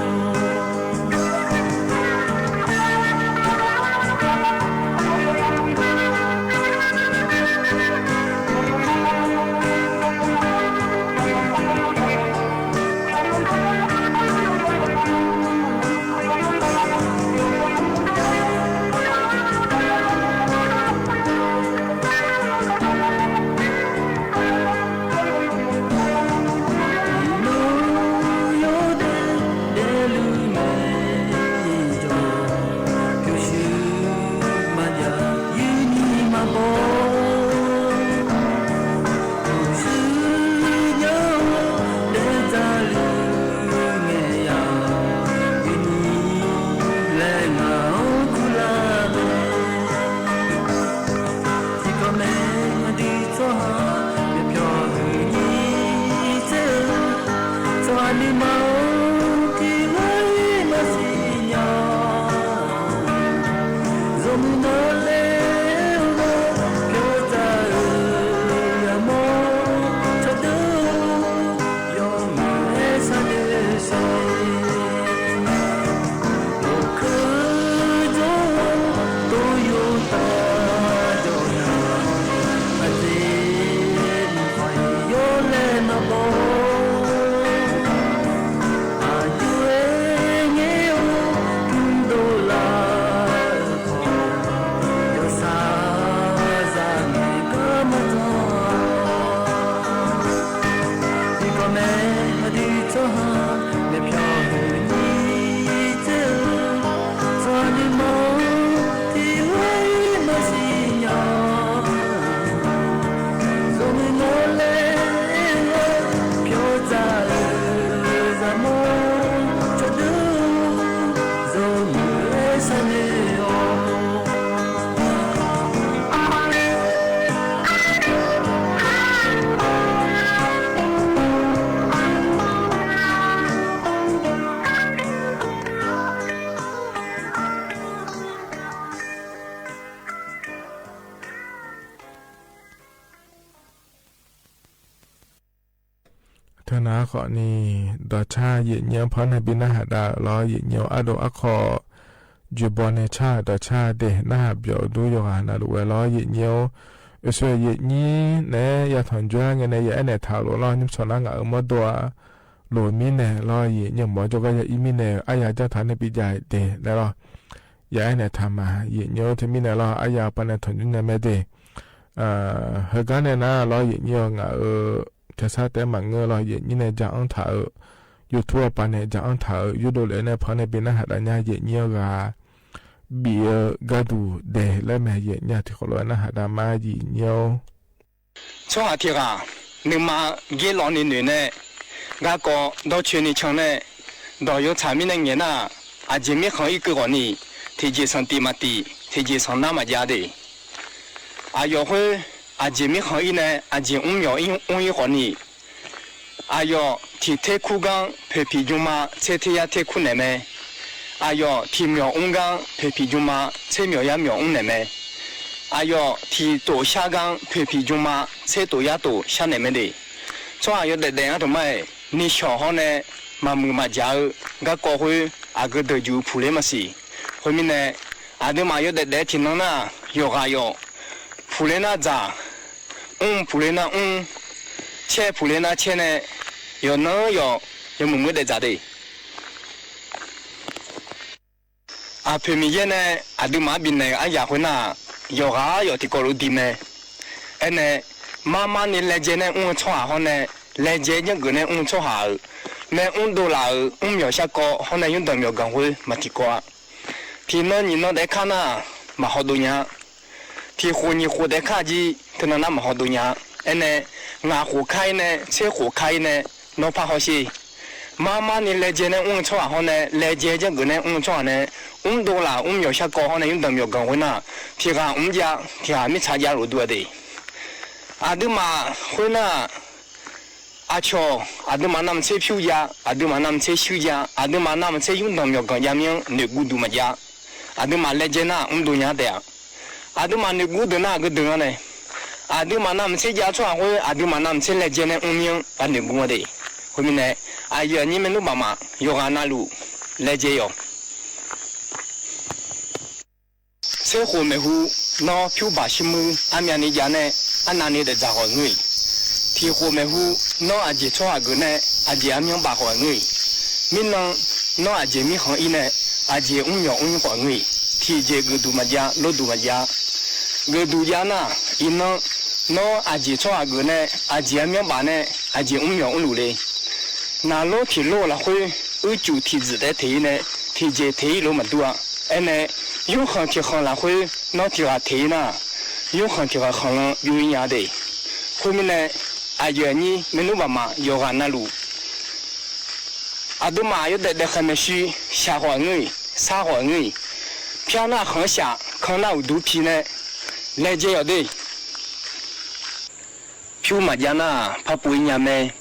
Nuima-or, tiqghaq-iq maqsiq nya. Yawmuiq nawr laer-eu ghaq pyawrdzaq-euq yamawr cawqdeuq-or, yawmuiq-aer sharnoeq shawq-iq. Lawqkeuv jawr-awr, tov yawqtaq jawr nar, aqjeq maqpar-iq yawlaeq navbaw. Aqjox-aer ngaer-awr mrdov laf-euq khawf, yawshaq zaq ngaeq gar maqjan. Tiqkawv mae, aqdui tsawrhaq maeqpyawq huiq nyir tser-eu, tsawrhaq nuima-or, tiqghaq-iq maqsiq nya. Yawmuiq nawr laer-eu ghaq pyawrdzaq-euq yamawr cawqdeuq-or, yawmuiq-aer sharnoeq-awq. Teunar khawfni, dawqcar yaeqnyir-anr par nae bi narhaq dav-euq lawr, yaeqnyir-or, ardov arkawv joeqbaw nae car-euq dawqcar de narhaq byawf-eu dur yawqghaq navluf ghae lawr, yaeqnyir-or. Oeqsoeq yaeqnyir naeq-aer yatanq jawr-aer ngae nae ya aernaeq taq-euq lof lawr, nymrsanq nar ngaq-euq mawrdo-a loq mirnae lawr, yaeqnyir mawr jawrgar ya ir mirnae-euq arya janr taq nae bi jav-eu de laer lawr, ya aernaeq taq ma. Yaeqnyir-or, teumirnae lawr, arya pav nae tanqnymr nya mae de. Heugar nae nar lawr, yaeqnyir-awr, ngaq-euq carsar taef-aer maqngeur lawr, yaeqnyir nae ja-anr taq-euq, YouTube-a pav nae ja-anr taq-euq, yurdov lef-aer nae paw nae bi narhaq dav nya. Yaeqnyir-awr, ghaq bif-eu gharduq daeq laer mae. Yaeqnyir-a tiqkawv lof-aer narhaq dav ma, yaeqnyir-or. Tsawrhaq tiq ghaq nuima gerlawv ni noeq nae, garkawv dawrcoeni can nae, dawq yawtsaq mirnae ngaeq nar-aq, aqjeq mirkhanq-ir keuv ghawq ni, tiqjeq sanqtif maqtif, tiqjeq sanqnar maqjav de. Aqyawf khoer aqjeq mirkhanq-ir nae aqjeq mrmyawf mr-ir khawf ni, aqyawf tiq ter kur gar poeqpiq jmma tser ter yar ter kur naeq mae. Aqyawf tiq myawq mr gar poeqpiq jmma tser myawq yar myawq mr naeq mae. Aqyawf tiq tof shar gar poeqpiq jmma tser tof yar tof shar naeq mae de. Tsawrhaq yawdaef daef-anr taqmar-aer, nishawq hawr nae maqmuiq maqjaq-eu garkawv khoer aqgeu deuq juq puqler maqsiq. Khoermirnae, aqduimaf yawdaef daef-aer tiqnan nar, yawqghaq yawq puqler nar dzaq, mr puqler nar mr, caer puqler nar caer nae, yawqnan yawq yawmuiq muiq daef dzaq de. Aqpoeq Miqyaer nae aqduimaf-anr bifnaeq-euq aryaq khoernar-aq, yawqghaq yawq tiqkawv lof-aer diq mae. Aernae, marmar ni laejae nae mr-eu tsawrhaq hawr nae, laejae janrgeuf nae mr-eu tsawrhaq-euq, nae mrdov laf-euq mrmyawq sharkawv hawr nae nymrdanq myawqganq khoer maq tiqkawv-a. Tiqnan nyiq nan taef-aer kar nar, maq hawdov nya-a. Tiq khof nyiq khof taef-aer kar jir teunan nar maq hawdov nya-a. Aernae, ngaq khof kar-ir nae tser khof kar-ir nae nawr par hawsher. Marmar ni laejae nae mr-eu tsawrhaq hawr nae, laejae janrgeuf nae mr-eu tsawrhaq nae, mrdov laf mrmyawq sharkawv hawr nae nymrdanq myawqganq khoernar, tiq ghaq mrjav tiq ghaq mirtsaq jav lof dur-a de. Aqduimaf khoernar, aqcawq aqduimaf navmaqtser pyur jav, aqduimaf navmaqtser shuir jav, aqduimaf navmaqtser nymrdanq myawqganq jav mir-anr noeqguv duq maqjav. Aqduimaf laejae nar mrdov nya-a taef-a. Aqduimaf noeqguv deuq nar aqgeu deuq-anr nae, aqduimaf navmaqtser jav tsawrhaq khoer aqduimaf navmaqtser laejae nae mr mir-anr ghaq noeqguv-a de. Khoermirnae, aqyuif aqnyir maernmr baqmaf yawqghaq navluf laejae yawq. Tser khof maeqhu, nawr pyur baq shir muir armyavni jav nae arnavni daefdzaq khawf ngeur-iq. Tiq khof maeqhu, nawr aqjeq tsawrhaq geuf nae aqjeq armyanr baf khawf ngeur-iq. Mirnan, nawr aqjeq mirkhanq-ir nae aqjeq mrmyawq mr khawf ngeur-iq. Tiqjeq geufduq maqjav, lorduq maqjav. Geufduq jav nar, iqnan, nawr aqjeq tsawrhaq geuf nae aqjeq armyanr baf nae aqjeq mrmyawq mrluf le. Naqlor tiq lor-eu lafkhoer, uicuif tiqdzuif taef-aer teq-ir nae tiqjeq teq-ir lof maqdur-a. Aernae, yurkhanq tiq khanq lafkhoer nawr tiq ghaq teq-ir nar, yurkhanq tiq ghaq khanqlan byov-ir nya de. Khoermirnae, aqyuif aqnyir maernmr baqmaf yawqghaq navluf, aqduimaf yawdaef daef khaeq maeqshi, shaq khawf ngeur-iq, sar khawf ngeur-iq, pyar nar khanq-anr shaq, kan nar uqduq pi nae laejae yawq de. Pyur maqjav nar-aq, par pov-ir nya mae.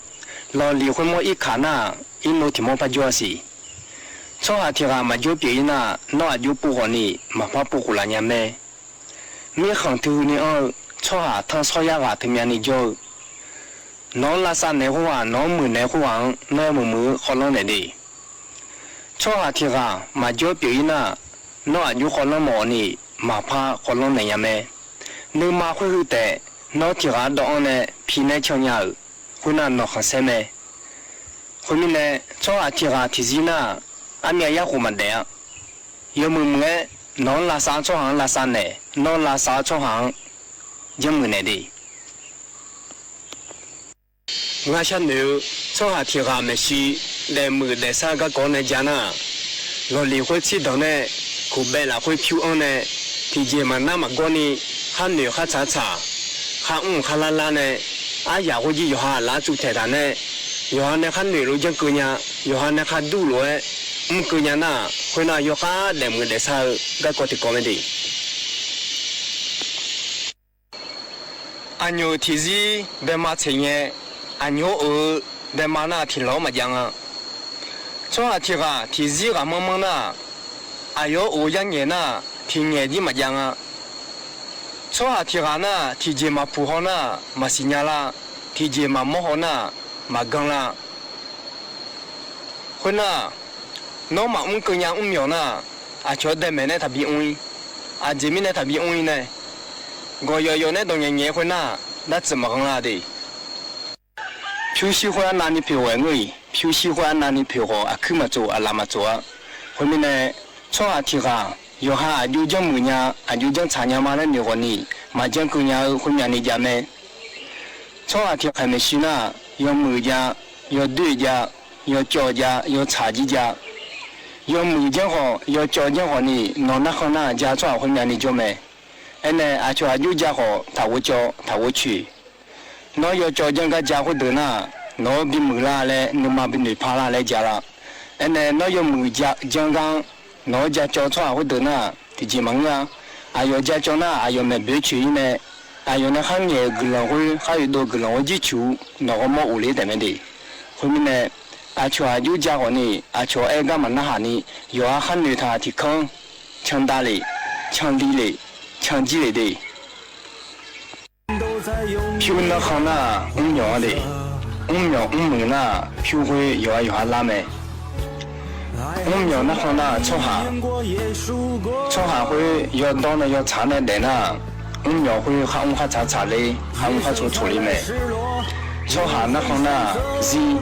Lawqliq khoermawr irkaq nar-aq, irnov tiq mawr par jawr-a siq. Tsawrhaq tiq ghaq maqjawr pyeuf-ir nar-aq, nawr aqjox pov khawf ni maqpar pov khof laf nya mae. Mirkhanq teu huini anr-eu tsawrhaq tanrsawr yar ghaq teumyav ni jawr-eu, nawq-anr lavsav naeq khoerghaq, nawq-anr muiqnaeq khoerghaq-anr nawr yawmuiq muiq-eu khawvlanr naeq de. Tsawrhaq tiq ghaq maqjawr pyeuf-ir nar-aq, nawr aqjox khawvlanr mawf ni maqpar khawvlanr naeq nya mae. Nuima khoer heu taef, nawr tiq ghaq-anr dawv-anr nae pi nae can nya-euq, khoernar nawq khanqsaer mae. Khoermirnae, tsawrhaq tiq ghaq tiqzir nar-aq, armyav yarkhof maqdaef-a. Yawmuiq muiq-aer nawq-anr lavsav-eu tsawrhaq-anr lavsav naeq, nawr lavsav-eu tsawrhaq-anr janrmuiq naeq de. Ngar sharnoeq-eu tsawrhaq tiq ghaq maeqshi daefmuiq daefsar garkawv nae ja nar-aq, lawqliq khoer tsirdanq nae kuqbaev lafkhoer pyur-anr nae, tiqjeq maqnar maqgawr ni, khar noeq khar tsaq tsaq, khar mr khar lar lar nae, aryaq khoerjir yawqha laf-anr tsuvtaeq taq nae, yawqha nae khar noeq lof janr keuv nya, yawqha nae khar dur lof-aer mr keuv nya nar-aq, khoernar yawkhav daefmuiq daefsar-eu garkawv tiqkawv mae de. Aqnyoq tiqzir daema tseq ngae, aqnyoq-anr of-eu daema nar-aq tiq lawq-anr maqjav nga. Tsawrhaq tiq ghaq tiqzir ghaqmanr manr nar-aq, aqyawf-anr of-eu yar ngaeq nar-aq tiq ngaeq jir maqjav nga. Tsawrhaq tiq ghaq nar-aq tiqjeq maqpuq haw nar-aq maqsiq nya lar, tiqjeq maqmawr haw nar-aq maqgan lar. Khoernar, nawr maqmr keuv nya mrmyawq nar, aqcawq-anr daemaeq nae taqbi mr-ir, aqjeq mirnae taqbi mr-ir nae, gawqyawf yawf nae dawq ngaeq ngaeq khoernar, dartsuif maqghan lar de. Pyurshir khoer arnavni poeq ghawq-aer ngeur-iq, pyurshir khoer arnavni poeq ghawq aqkuir maqtsof aqlaf maqtsof-a. Khoermirnae, tsawrhaq tiq ghaq yawqha aqjox janrmuiq nya, aqjox janrtsaq nya ma laer noeq ghawq ni, maqjan keuv nya-eu khoermyav ni jav mae. Tsawrhaq tiq ghaq maeqshi nar, yawmuiq jav, yawdoer jav, yawcawv jav, yawtsaq jir jav. Yawmuiq janr khawf, yawcawv janr khawf ni, nawq narkhan nar ja tsawrhaq khoermyav ni jawr mae. Aernae aqcawq aqjox ja khawf taqghof cawv taqghof coeq. Nawr yawcawv janr gar ja khoerdeuq nar, nawq-anr bimuiq lar laer nuima binoeq par lar laer ja lar. Aernae nawr yawmuiq ja janr gar-anr nawq-anr ja cawv tsawrhaq khoerdeuq nar, tiqjeq maqngeur-a. Aqyawf ja cawv nar aqyawf maeq boeq coeq-ir nae, aqyawf nae khar ngaeq-euq guiqlanq khoer, khar oedov-eu guiqlanq khoer jircuq-eu nawq ghawrmawr of ler taef mae de. Khoermirnae, aqcawq aqjox ja khawf ni, aqcawq aer gar maqnarhaq ni, yawqha khar noeqtaq tiq kanr, candav lef, canli lef, canjir lef de. Pyur narkhan nar-aq mrmyawq-anr de. Mrmyawq mrmuiq nar-aq pyur khoer yawqha yawqha lar mae. Mrmyawq narkhan nar-aq tsawrhaq, tsawrhaq khoer yawdawr nae yawtsaq nae daef nar-aq, mrmyawq khoer khar mr khar tsaq tsaq ler, khar mr khar tsov tsov ler mae. Tsawrhaq narkhan nar-aq zir,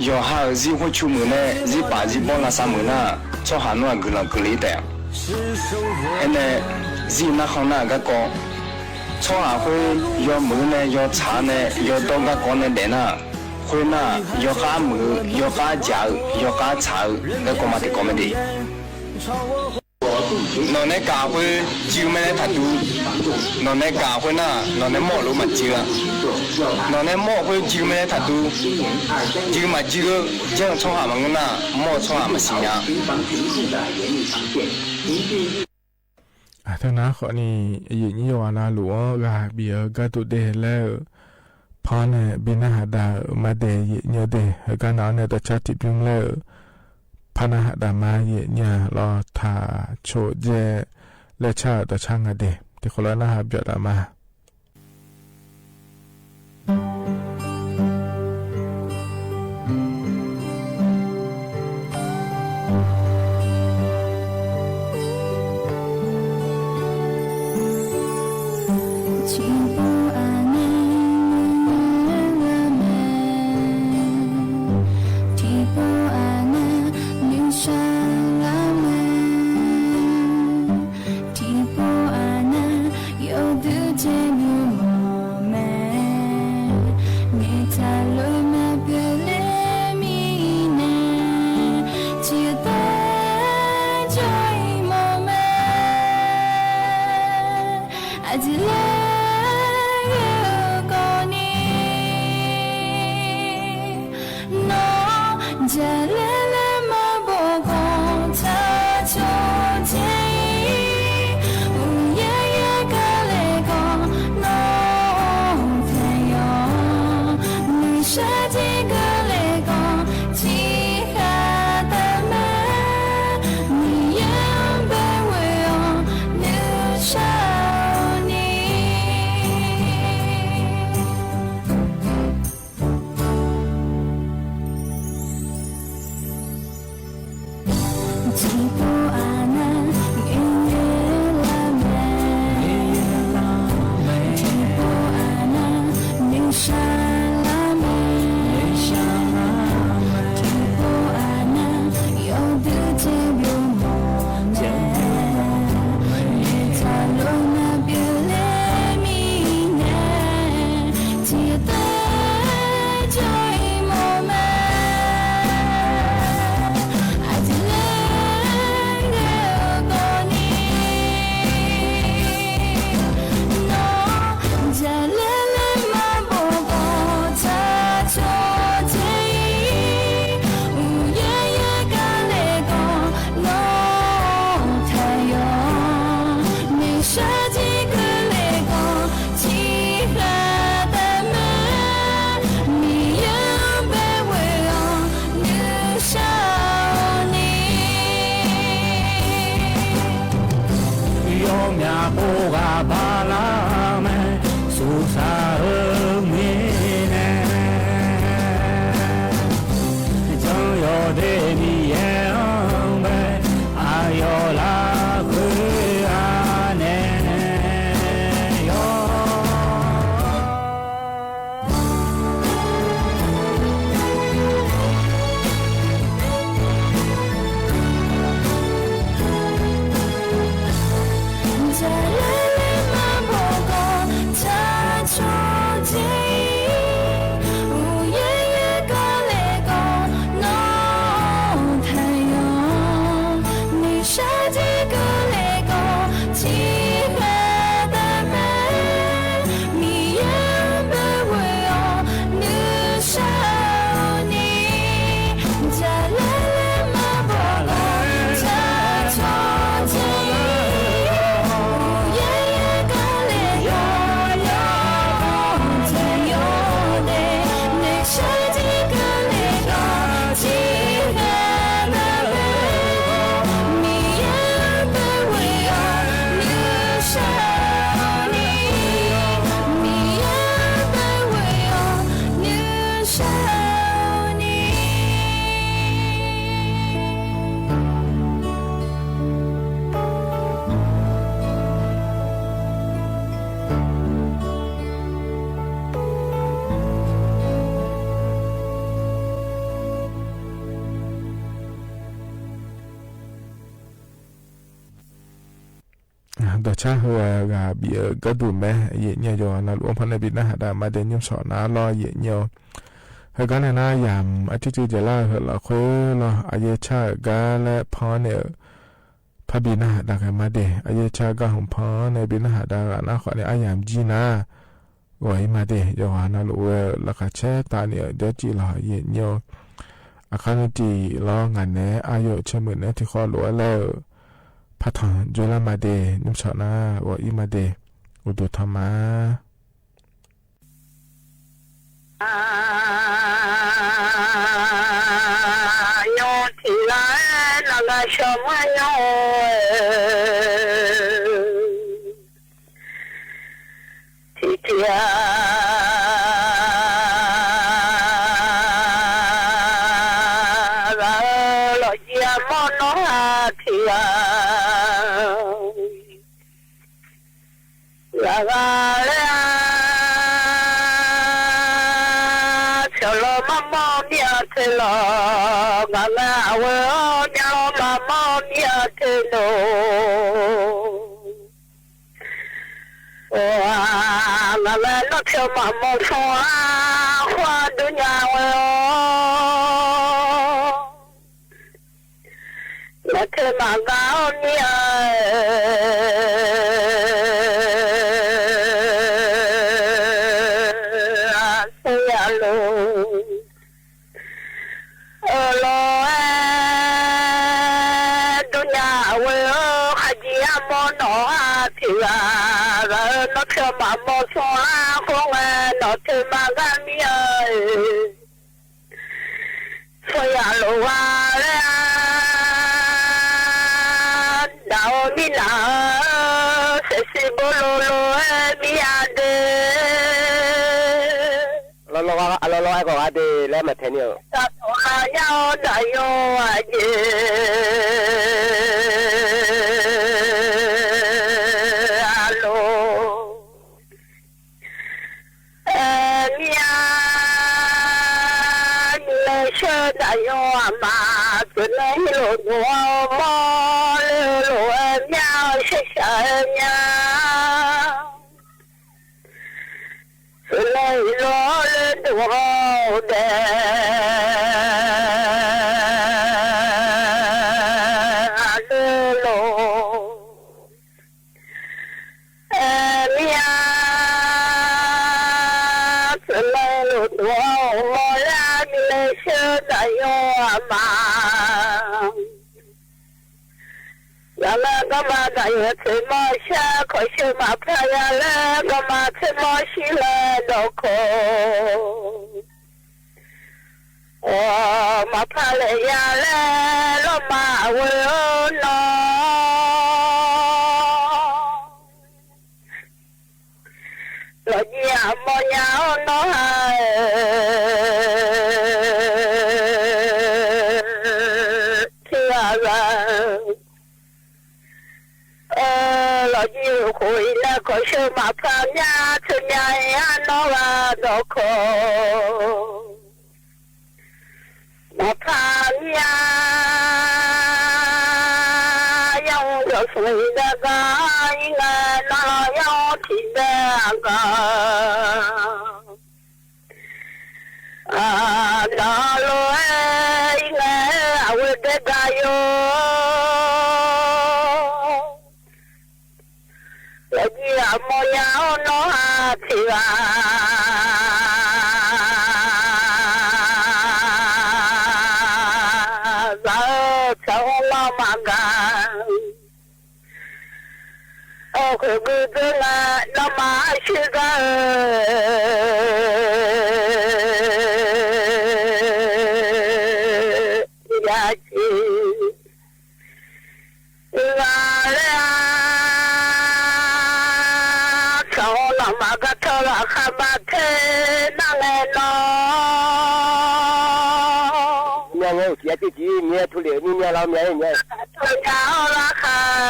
yawqha-euq zir khoer cu muiq nae zir paf zir bawr lavsav muiq nar, tsawrhaq nawr-aq guiqlanq keuvle taef-a. Aernae zir narkhan nar-aq garkawv, tsawrhaq khoer yawmuiq-eu nae yawtsaq-eu nae yawdawr garkawv nae daef nar, khoernar yawkhav muiq-eu yawkhav jaq-eu yawkhav tsaq-eu garkawv ma tiqkawv mae de. Nawq nae gaq khoer jir mae laer taqdur. Nawq nae gaq khoernar nawq nae mawr-euq lof maqjir-a. Nawq nae mawr-euq khoer jir mae laer taqdur. Jir maqjir-eu janr-eu tsawrhaq maqngeur nar mawr-eu tsawrhaq maqsiq nya. Teunav khawfni, aqyuif aqnyir yawqghaq navluf-anr ghaq bif-eu gharduq de laer-eu, panr nae bi narhaq dav-euq ma de, aqyuif aqnyir de. Heugar nav-anr nae dawqcar tiqbymr laer-eu, par narhaq dav ma, aqyuif aqnyir-aq, lawtaq coqdzae laer car-euq dawqcar nga de. Tiqkhawf lar narhaq byawf dav ma. Tiqpov aqnav nuishar lar mae. Tiqpov aqnav yawduq jeq nymr mawf mae. Nyiq taq lof-aer maqpyeuf ler mirnae, tiqtav jawr-iq mawf mae. Aqjeq laer ghae-eu kawvni, nawr jaqlaer laer maqbaw khawf taq cawq tae-ir. Uqyaer yaer gar le khawf nawr taeq yawq, nuishar jir Tiqpov aqnav ngaeqngaeq lar mae. Tiqpov aqnav noeqshaq lar mae. Tiqpov aqnav yawdui jeq byov mawf mae. Noeqtaq lof nar pyeufler mirnae, tiqtaev jawr-ir mawf mae. Aqjeq laer ghae-eu kawvni, nawr jaqlaer laer maqbof khawf tsaq cawq dzae-ir. Uqyaer yaer gar le khawf nawr taq yawq, noeqshaq jir keuv le khawf tiqghaq taef mae. Miqyaer-anr bae ghoe-awr nuishar-awq ni, yawmyaq khoerghaq bala mae. Suqsaq-eu mirnae, jan yawdaef Miqyaer-anr bae aqyawf lafkhoer-a nae yawr. Jaqlaer laer maqbof khawf tsaq cawq dzae-ir. Uqyaer yaer gar le khawf nawr taq yawq, noeqshaq jir keuv le khawf tiqghaq taef mae. Miqyaer-anr bae ghoe-awr nuishar-awq ni, jaqlaer laer maqbof khawf tsaq cawq dzae-ir. Uqyaer yaer gar le khawf nawr taq yawq de, noeqshaq jir keuv le khawf tiqghaq taef mae. Miqyaer-anr bae ghoe-awr nuishar-awq ni, Miqyaer-anr bae ghoe-awr nuishar-awq ni. Dawqcar heu-aq ghaq bif-eu gharduq mae. Yaeqnyaeq yawqghaq navluf-anr pannae bi narhaq dav maqdae nymrshawq nar lawr yaeqnyaeq-awr. Heugar nae nar yamq arcuir cuiv dzaeqlar-eu heu lafkhoer lawr aqyaer car-euq gar laer pannae-euq parbi narhaq dav ghae maqdae, aqyaer car-eu gar hmq pannae bi narhaq dav ghaq nar khawf nae aryamq jir nar ghawq-ir maqdae, yawqghaq navluf ghae-eu laqkhaq caer tavni-euq jawrcif lawq yaeqnyaeq-awr. Aqkar nuijeq lawr ngaq naeq-aer aqyawf caermeuq naeq-aer tiqkhawv lof-aer laer-euq partanq dzoerlar maqdae, nymrshawq nar ghawq-ir maqdae, uqduq tanq ma. Nymr tiq ghaq-aer navghaq shawq maqnymr-eu, tiqtiq ghaq-eu lawqjir armawr nawr ha tiq ghaq ghaq ghaq laer-a, pyawq lawr maqmawr mir-a te lawq, ngaq mae aqghoe-awr myav lawr maqmawr mir-a te lawq. Ngaq mae nawr pyawq maqmawr smr-a, khoer-a durnya ghoe-awr, nawq te maqgaq-awr mir-a, aqsur yalof-eu lawr-aer durnya ghoe-awr, khaqjiq armawr nawq-a tiq ghaq ghaq-eu nawr pyawq maqmawr smr-a, khoerngae nawq te maqgaq mir-a, tsawrya lof gha laer-a, daq-eu mirnav-eu saefsiq bolo lof-aer mir-a de, lawlawr-aer khawf gha de laer maqtaeq ni-euq. Aqyar-awr daqyo aqjeq-a lor. Aer mir-a, nyiq laer sheur daqyo aqma, teunae heulof dmq-awr mawr ler-eu lof-aer mir-a, shar shaq-aer mir-a. Teunae iqlor ler dmq-awr-eu daef ler lof. Aer mir-a, teunae lof dmq-awr mawr ler-a, nyiq laer sheur daqyo aqma. Yaq laer garma daqyo tsoeqmawr shar, kawq sheu maqpar ya laer garma tsoeqmawr shir laer dawqkawq. Awq, maqpar laeq ya laer lawrma aqghoe-awr nawr. Lawqjir aqmawr nya-awr nawr ha-aer, tiq ghaq ghaq. Lawqjir khof-iq nae kawq sheu maqpar mya, teu mya-aer arnawr ghaq dawqkawq. Maqpar mir-a, yarmr jawq smq-iq dae gar-ir ngae, nar-awr yarmr tiq dae-aq gaq. Aqda lof-aer ir ngae, aqghoe daer gaq yawr. Lawqjir aqmawr nya-awr nawr ha tiq ghaq zaq-eu tsaq-awr nawr maqgaq. Awq, khoeqgui dzeur ngae nawmaf-anr sher gar-eu ya jeq. Ghaq laer-a, tsaq-awr nawmaf gartawr laqkhaq maqter nar ngae nawr. Myangae-euq tiq yar tiq tiq myav tuvlef-eu mirmyav lar myav-aer myav. Tawqnya-awr larkhaq-aer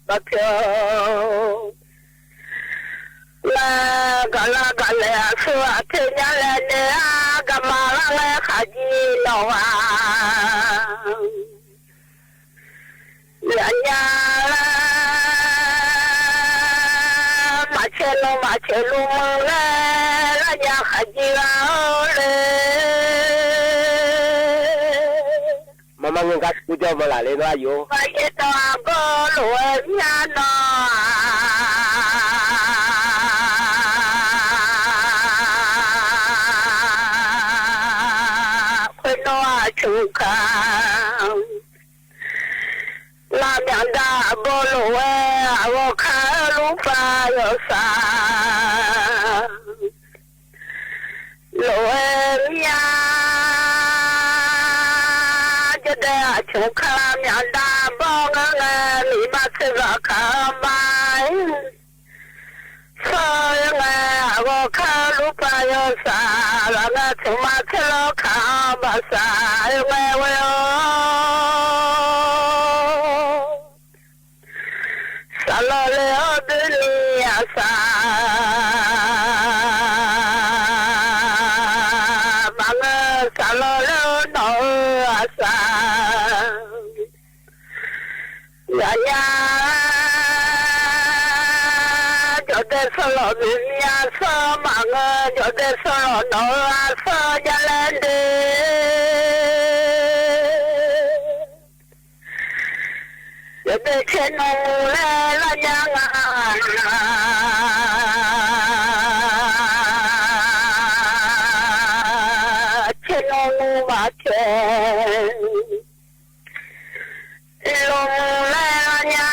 baqpyawq. Lar gaqlar gaqlaeq aqsur aqter nya laer nae-a, gaqma lar ngae khaqjir nawq ghaq yaqnya lar, maqcaev nmr maqcaev lmr laer lar nya khaqjir lar-awr le. Maqma ngae gar tiqjawr maqlaq le nawr aqyawf-or. Maqyaer dawq aqgawr lof-aer myanr nawr-aq, khoernar-aq cmq kaq. Lavmyaq dav aqgawr lof-aer aqghawq kar-eu lurpav yawsaq lof-aer mir-a, jawrdae aqcmq kar lavmyaq dav bawr ngeur ngae, miqma tserzaq kaq-anr ma-ir. Sawr-eu ngae aqghawq kar-eu lurpav yawsaq laf ngae, cmqma tserlawr kaq-anr baqsaq-eu ngae ghoe-awr. Saqlawq le-awr doeni aqsaq maqngeur, saqlawq le-awr nawq-eu aqsaq yaqnya. Jawqdae sawrlawq noeq mya sawr maqngeur, jawqdae sawrlawq nawq-eu aqsaq nya laer de. Yawdaef caer nmr laer lar nya nga. Caer nmr maqcaer lmr laer lar nya.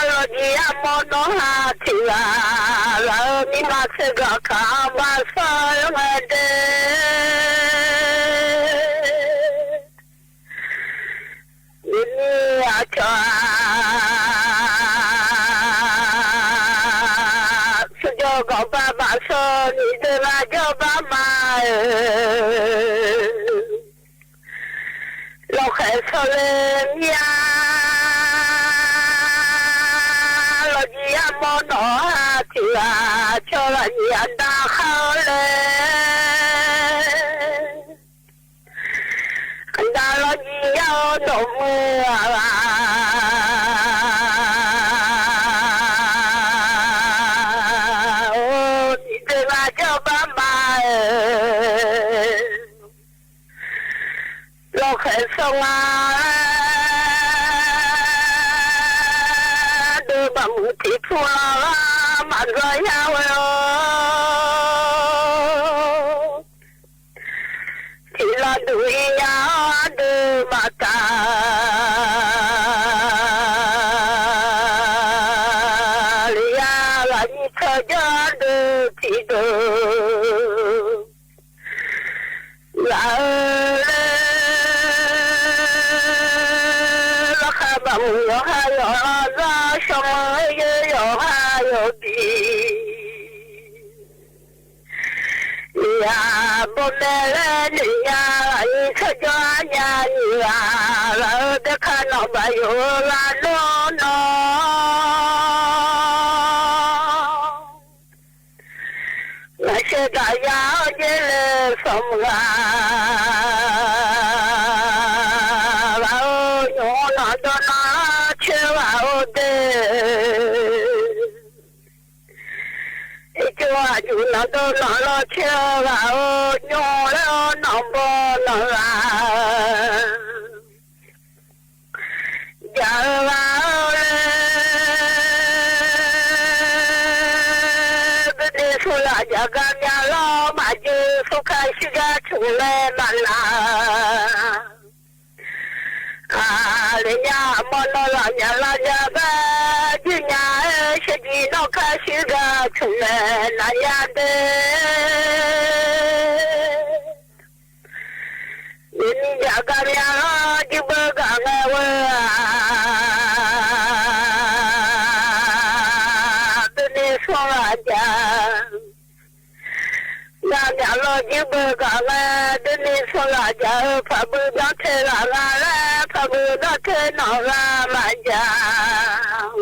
Lawqjir aqmawr nawr ha tiq ghaq laf-eu mirma tserzaq kaq-anr baqsaq-eu ngae de. Uqni aqcawq-aq Dawqgawq baq baq shawr ni deuq ghaq jawr bar ma-euq. Lawqkhaeq shawr le mir-a. Lawqjir yamawr nawq-a tiq ghaq cawq laf nyiq aqda khar-awr laer. Aqda lawqjir yar-awr dawqmuiq-aq ghaq-or, tiqdeuq ghaq jawr bar ma-euq. Lawqkhaeq shawr nga laer, deuq baqmuiq tiq pur-a ghaq maqdzawr yar ghae-awr. Tiq lar duq ir nya-awr ardeuv maqtaf. Lef yar ghaq nyiq tawq jawr ardeuv tiqdeuq. Ghaq-eu laer, lawrkhaq baqmuiq yawqha yawq-anr zar shawr-eu yaer yawqha yawq bi. Iqghaq bawmae laer noeq nya ghaq nyiq tawq jawr nya nyiq ghaq ghaq-eu daerkar nawq baq yawf-eu ghaq nawr nawr. Ngaq shaev daq ya-awr jaer laer sanqmuiq ghaq, ghaq-eu nymq-anr nawq dawr nawq lawr coer ghaq-or de. Ircuf aqjuq nawq dawr nawq lawr coer ghaq-or nymr laer-awr nawq baw nawq ghaq. Jaq-eu ghaq-or laer, bene smr ghaq jaq gar myav lawr maqjeq smr kar shir gar cmq laer maqnaq. Aqle nya mawrnan laf nya lar nya gar jir nya-aer sheuqjiq nawr kar shir gar cmq laer naqnya de. Beni jaq gar myav lawr jir beu gaq ngae-eu-aq, beni smr ghaq jaq. Gar myav lawr jir beu gaq ngae, beni smr ghaq jaq-eu paqbui danr te ghaq nga laer, paqbui danr te nawq ghaq maqjaq.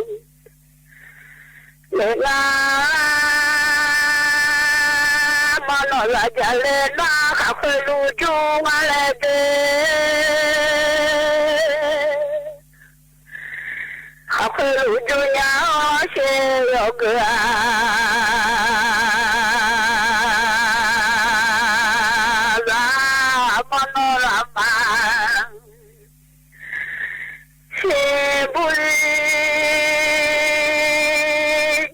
Noeq nga, mawrnan laf jaq le nar khaqkhoe luf jur ngar laer de. Khaqkhoe luf jur nya-awr sher yawqgeuf-aq, zaq mawrnan laf ma. Sher bur-ir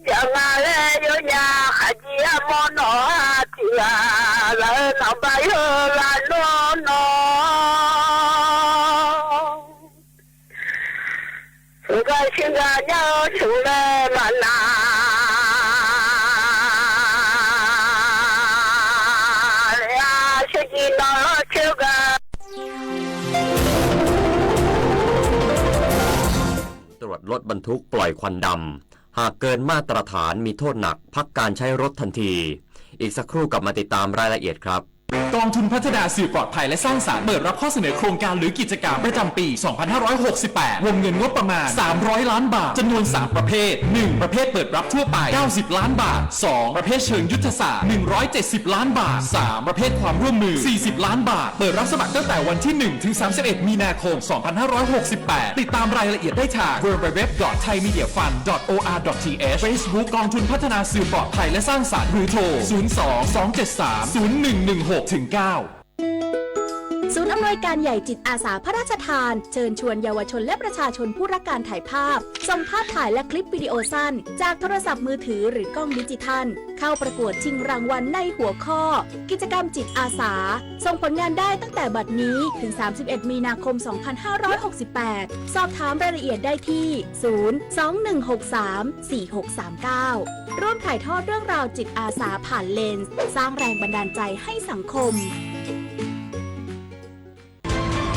jaq nga laer yawnya khaqjir armawr nawq-a tiq ghaq laf-eu nawq bar yawr lar nawr nawr. Smq gar shir gar nyar-awr smq laer maqnaq. Laer-a sheuqjiq nawq lawr coer gar ตรวจรถบรรทุกปล่อยควันดำ หากเกินมาตรฐานมีโทษหนัก พักการใช้รถทันที อีกสักครู่กลับมาติดตามรายละเอียดครับ กองทุนพัฒนาสื่อปลอดภัยและสร้างสรรค์ เปิดรับข้อเสนอโครงการหรือกิจกรรมประจำปี สองพันห้าร้อยหกสิบแปด วงเงินงบประมาณ สามร้อยล้านบาท จำนวน สาม ประเภท หนึ่ง ประเภทเปิดรับทั่วไป เก้าสิบล้านบาท สอง ประเภทเชิงยุทธศาสตร์ หนึ่งร้อยเจ็ดสิบล้านบาท สาม ประเภทความร่วมมือ สี่สิบล้านบาท เปิดรับสมัครตั้งแต่วันที่ หนึ่ง ถึง สามสิบเอ็ด มีนาคม สองพันห้าร้อยหกสิบแปด ติดตามรายละเอียดได้ทาง ดับเบิลยู ดับเบิลยู ดับเบิลยู ดอท ไทย มีเดีย ฟัน ดอท โอ อาร์ ดอท ที เอช Facebook กองทุนพัฒนาสื่อปลอดภัยและสร้างสรรค์ หรือโทร ศูนย์ สอง สอง เจ็ด สาม ศูนย์ หนึ่ง หนึ่ง หก ถึง เก้า ศูนย์อำนวยการใหญ่จิตอาสาพระราชทาน เชิญชวนเยาวชนและประชาชนผู้รักการถ่ายภาพ ส่งภาพถ่ายและคลิปวิดีโอสั้น จากโทรศัพท์มือถือหรือกล้องดิจิทัล เข้าประกวดชิงรางวัลในหัวข้อ กิจกรรมจิตอาสา ส่งผลงานได้ตั้งแต่บัดนี้ถึง สามสิบเอ็ด มีนาคม สองพันห้าร้อยหกสิบแปด สอบถามรายละเอียดได้ที่ ศูนย์ สอง หนึ่ง หก สาม สี่ หก สาม เก้า ร่วมถ่ายทอดเรื่องราวจิตอาสาผ่านเลนส์ สร้างแรงบันดาลใจให้สังคม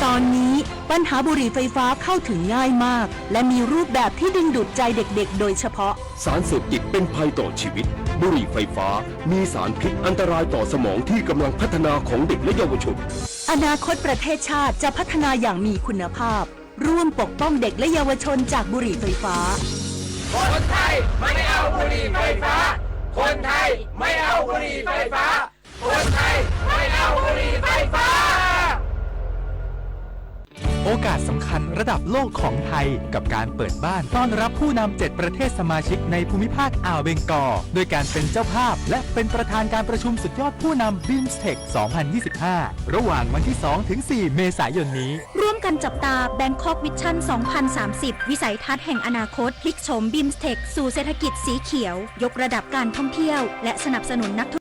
ก ตอนนี้ปัญหาบุหรี่ไฟฟ้าเข้าถึงง่ายมาก และมีรูปแบบที่ดึงดูดใจเด็กๆโดยเฉพาะ สารเสพติดเป็นภัยต่อชีวิต บุหรี่ไฟฟ้ามีสารพิษอันตรายต่อสมองที่กำลังพัฒนาของเด็กและเยาวชน อนาคตประเทศชาติจะพัฒนาอย่างมีคุณภาพ ร่วมปกป้องเด็กและเยาวชนจากบุหรี่ไฟฟ้า คนไทยไม่เอาบุหรี่ไฟฟ้า คนไทยไม่เอาบุหรี่ไฟฟ้า คนไทยไม่เอาบุหรี่ไฟฟ้า โอกาสสำคัญระดับโลกของไทย กับการเปิดบ้านต้อนรับผู้นำ เจ็ด ประเทศสมาชิกในภูมิภาคอ่าวเบงกอล โดยการเป็นเจ้าภาพ และเป็นประธานการประชุมสุดยอดผู้นำ บีมสเทค สองพันยี่สิบห้า ระหว่างวันที่ สอง ถึง สี่ เมษายนนี้ ร่วมกันจับตา Bangkok Vision สองพันสามสิบ วิสัยทัศน์แห่งอนาคต พลิกโฉม บีมสเทค สู่เศรษฐกิจสีเขียว ยกระดับการท่องเที่ยว และสนับสนุนนักธุรกิจ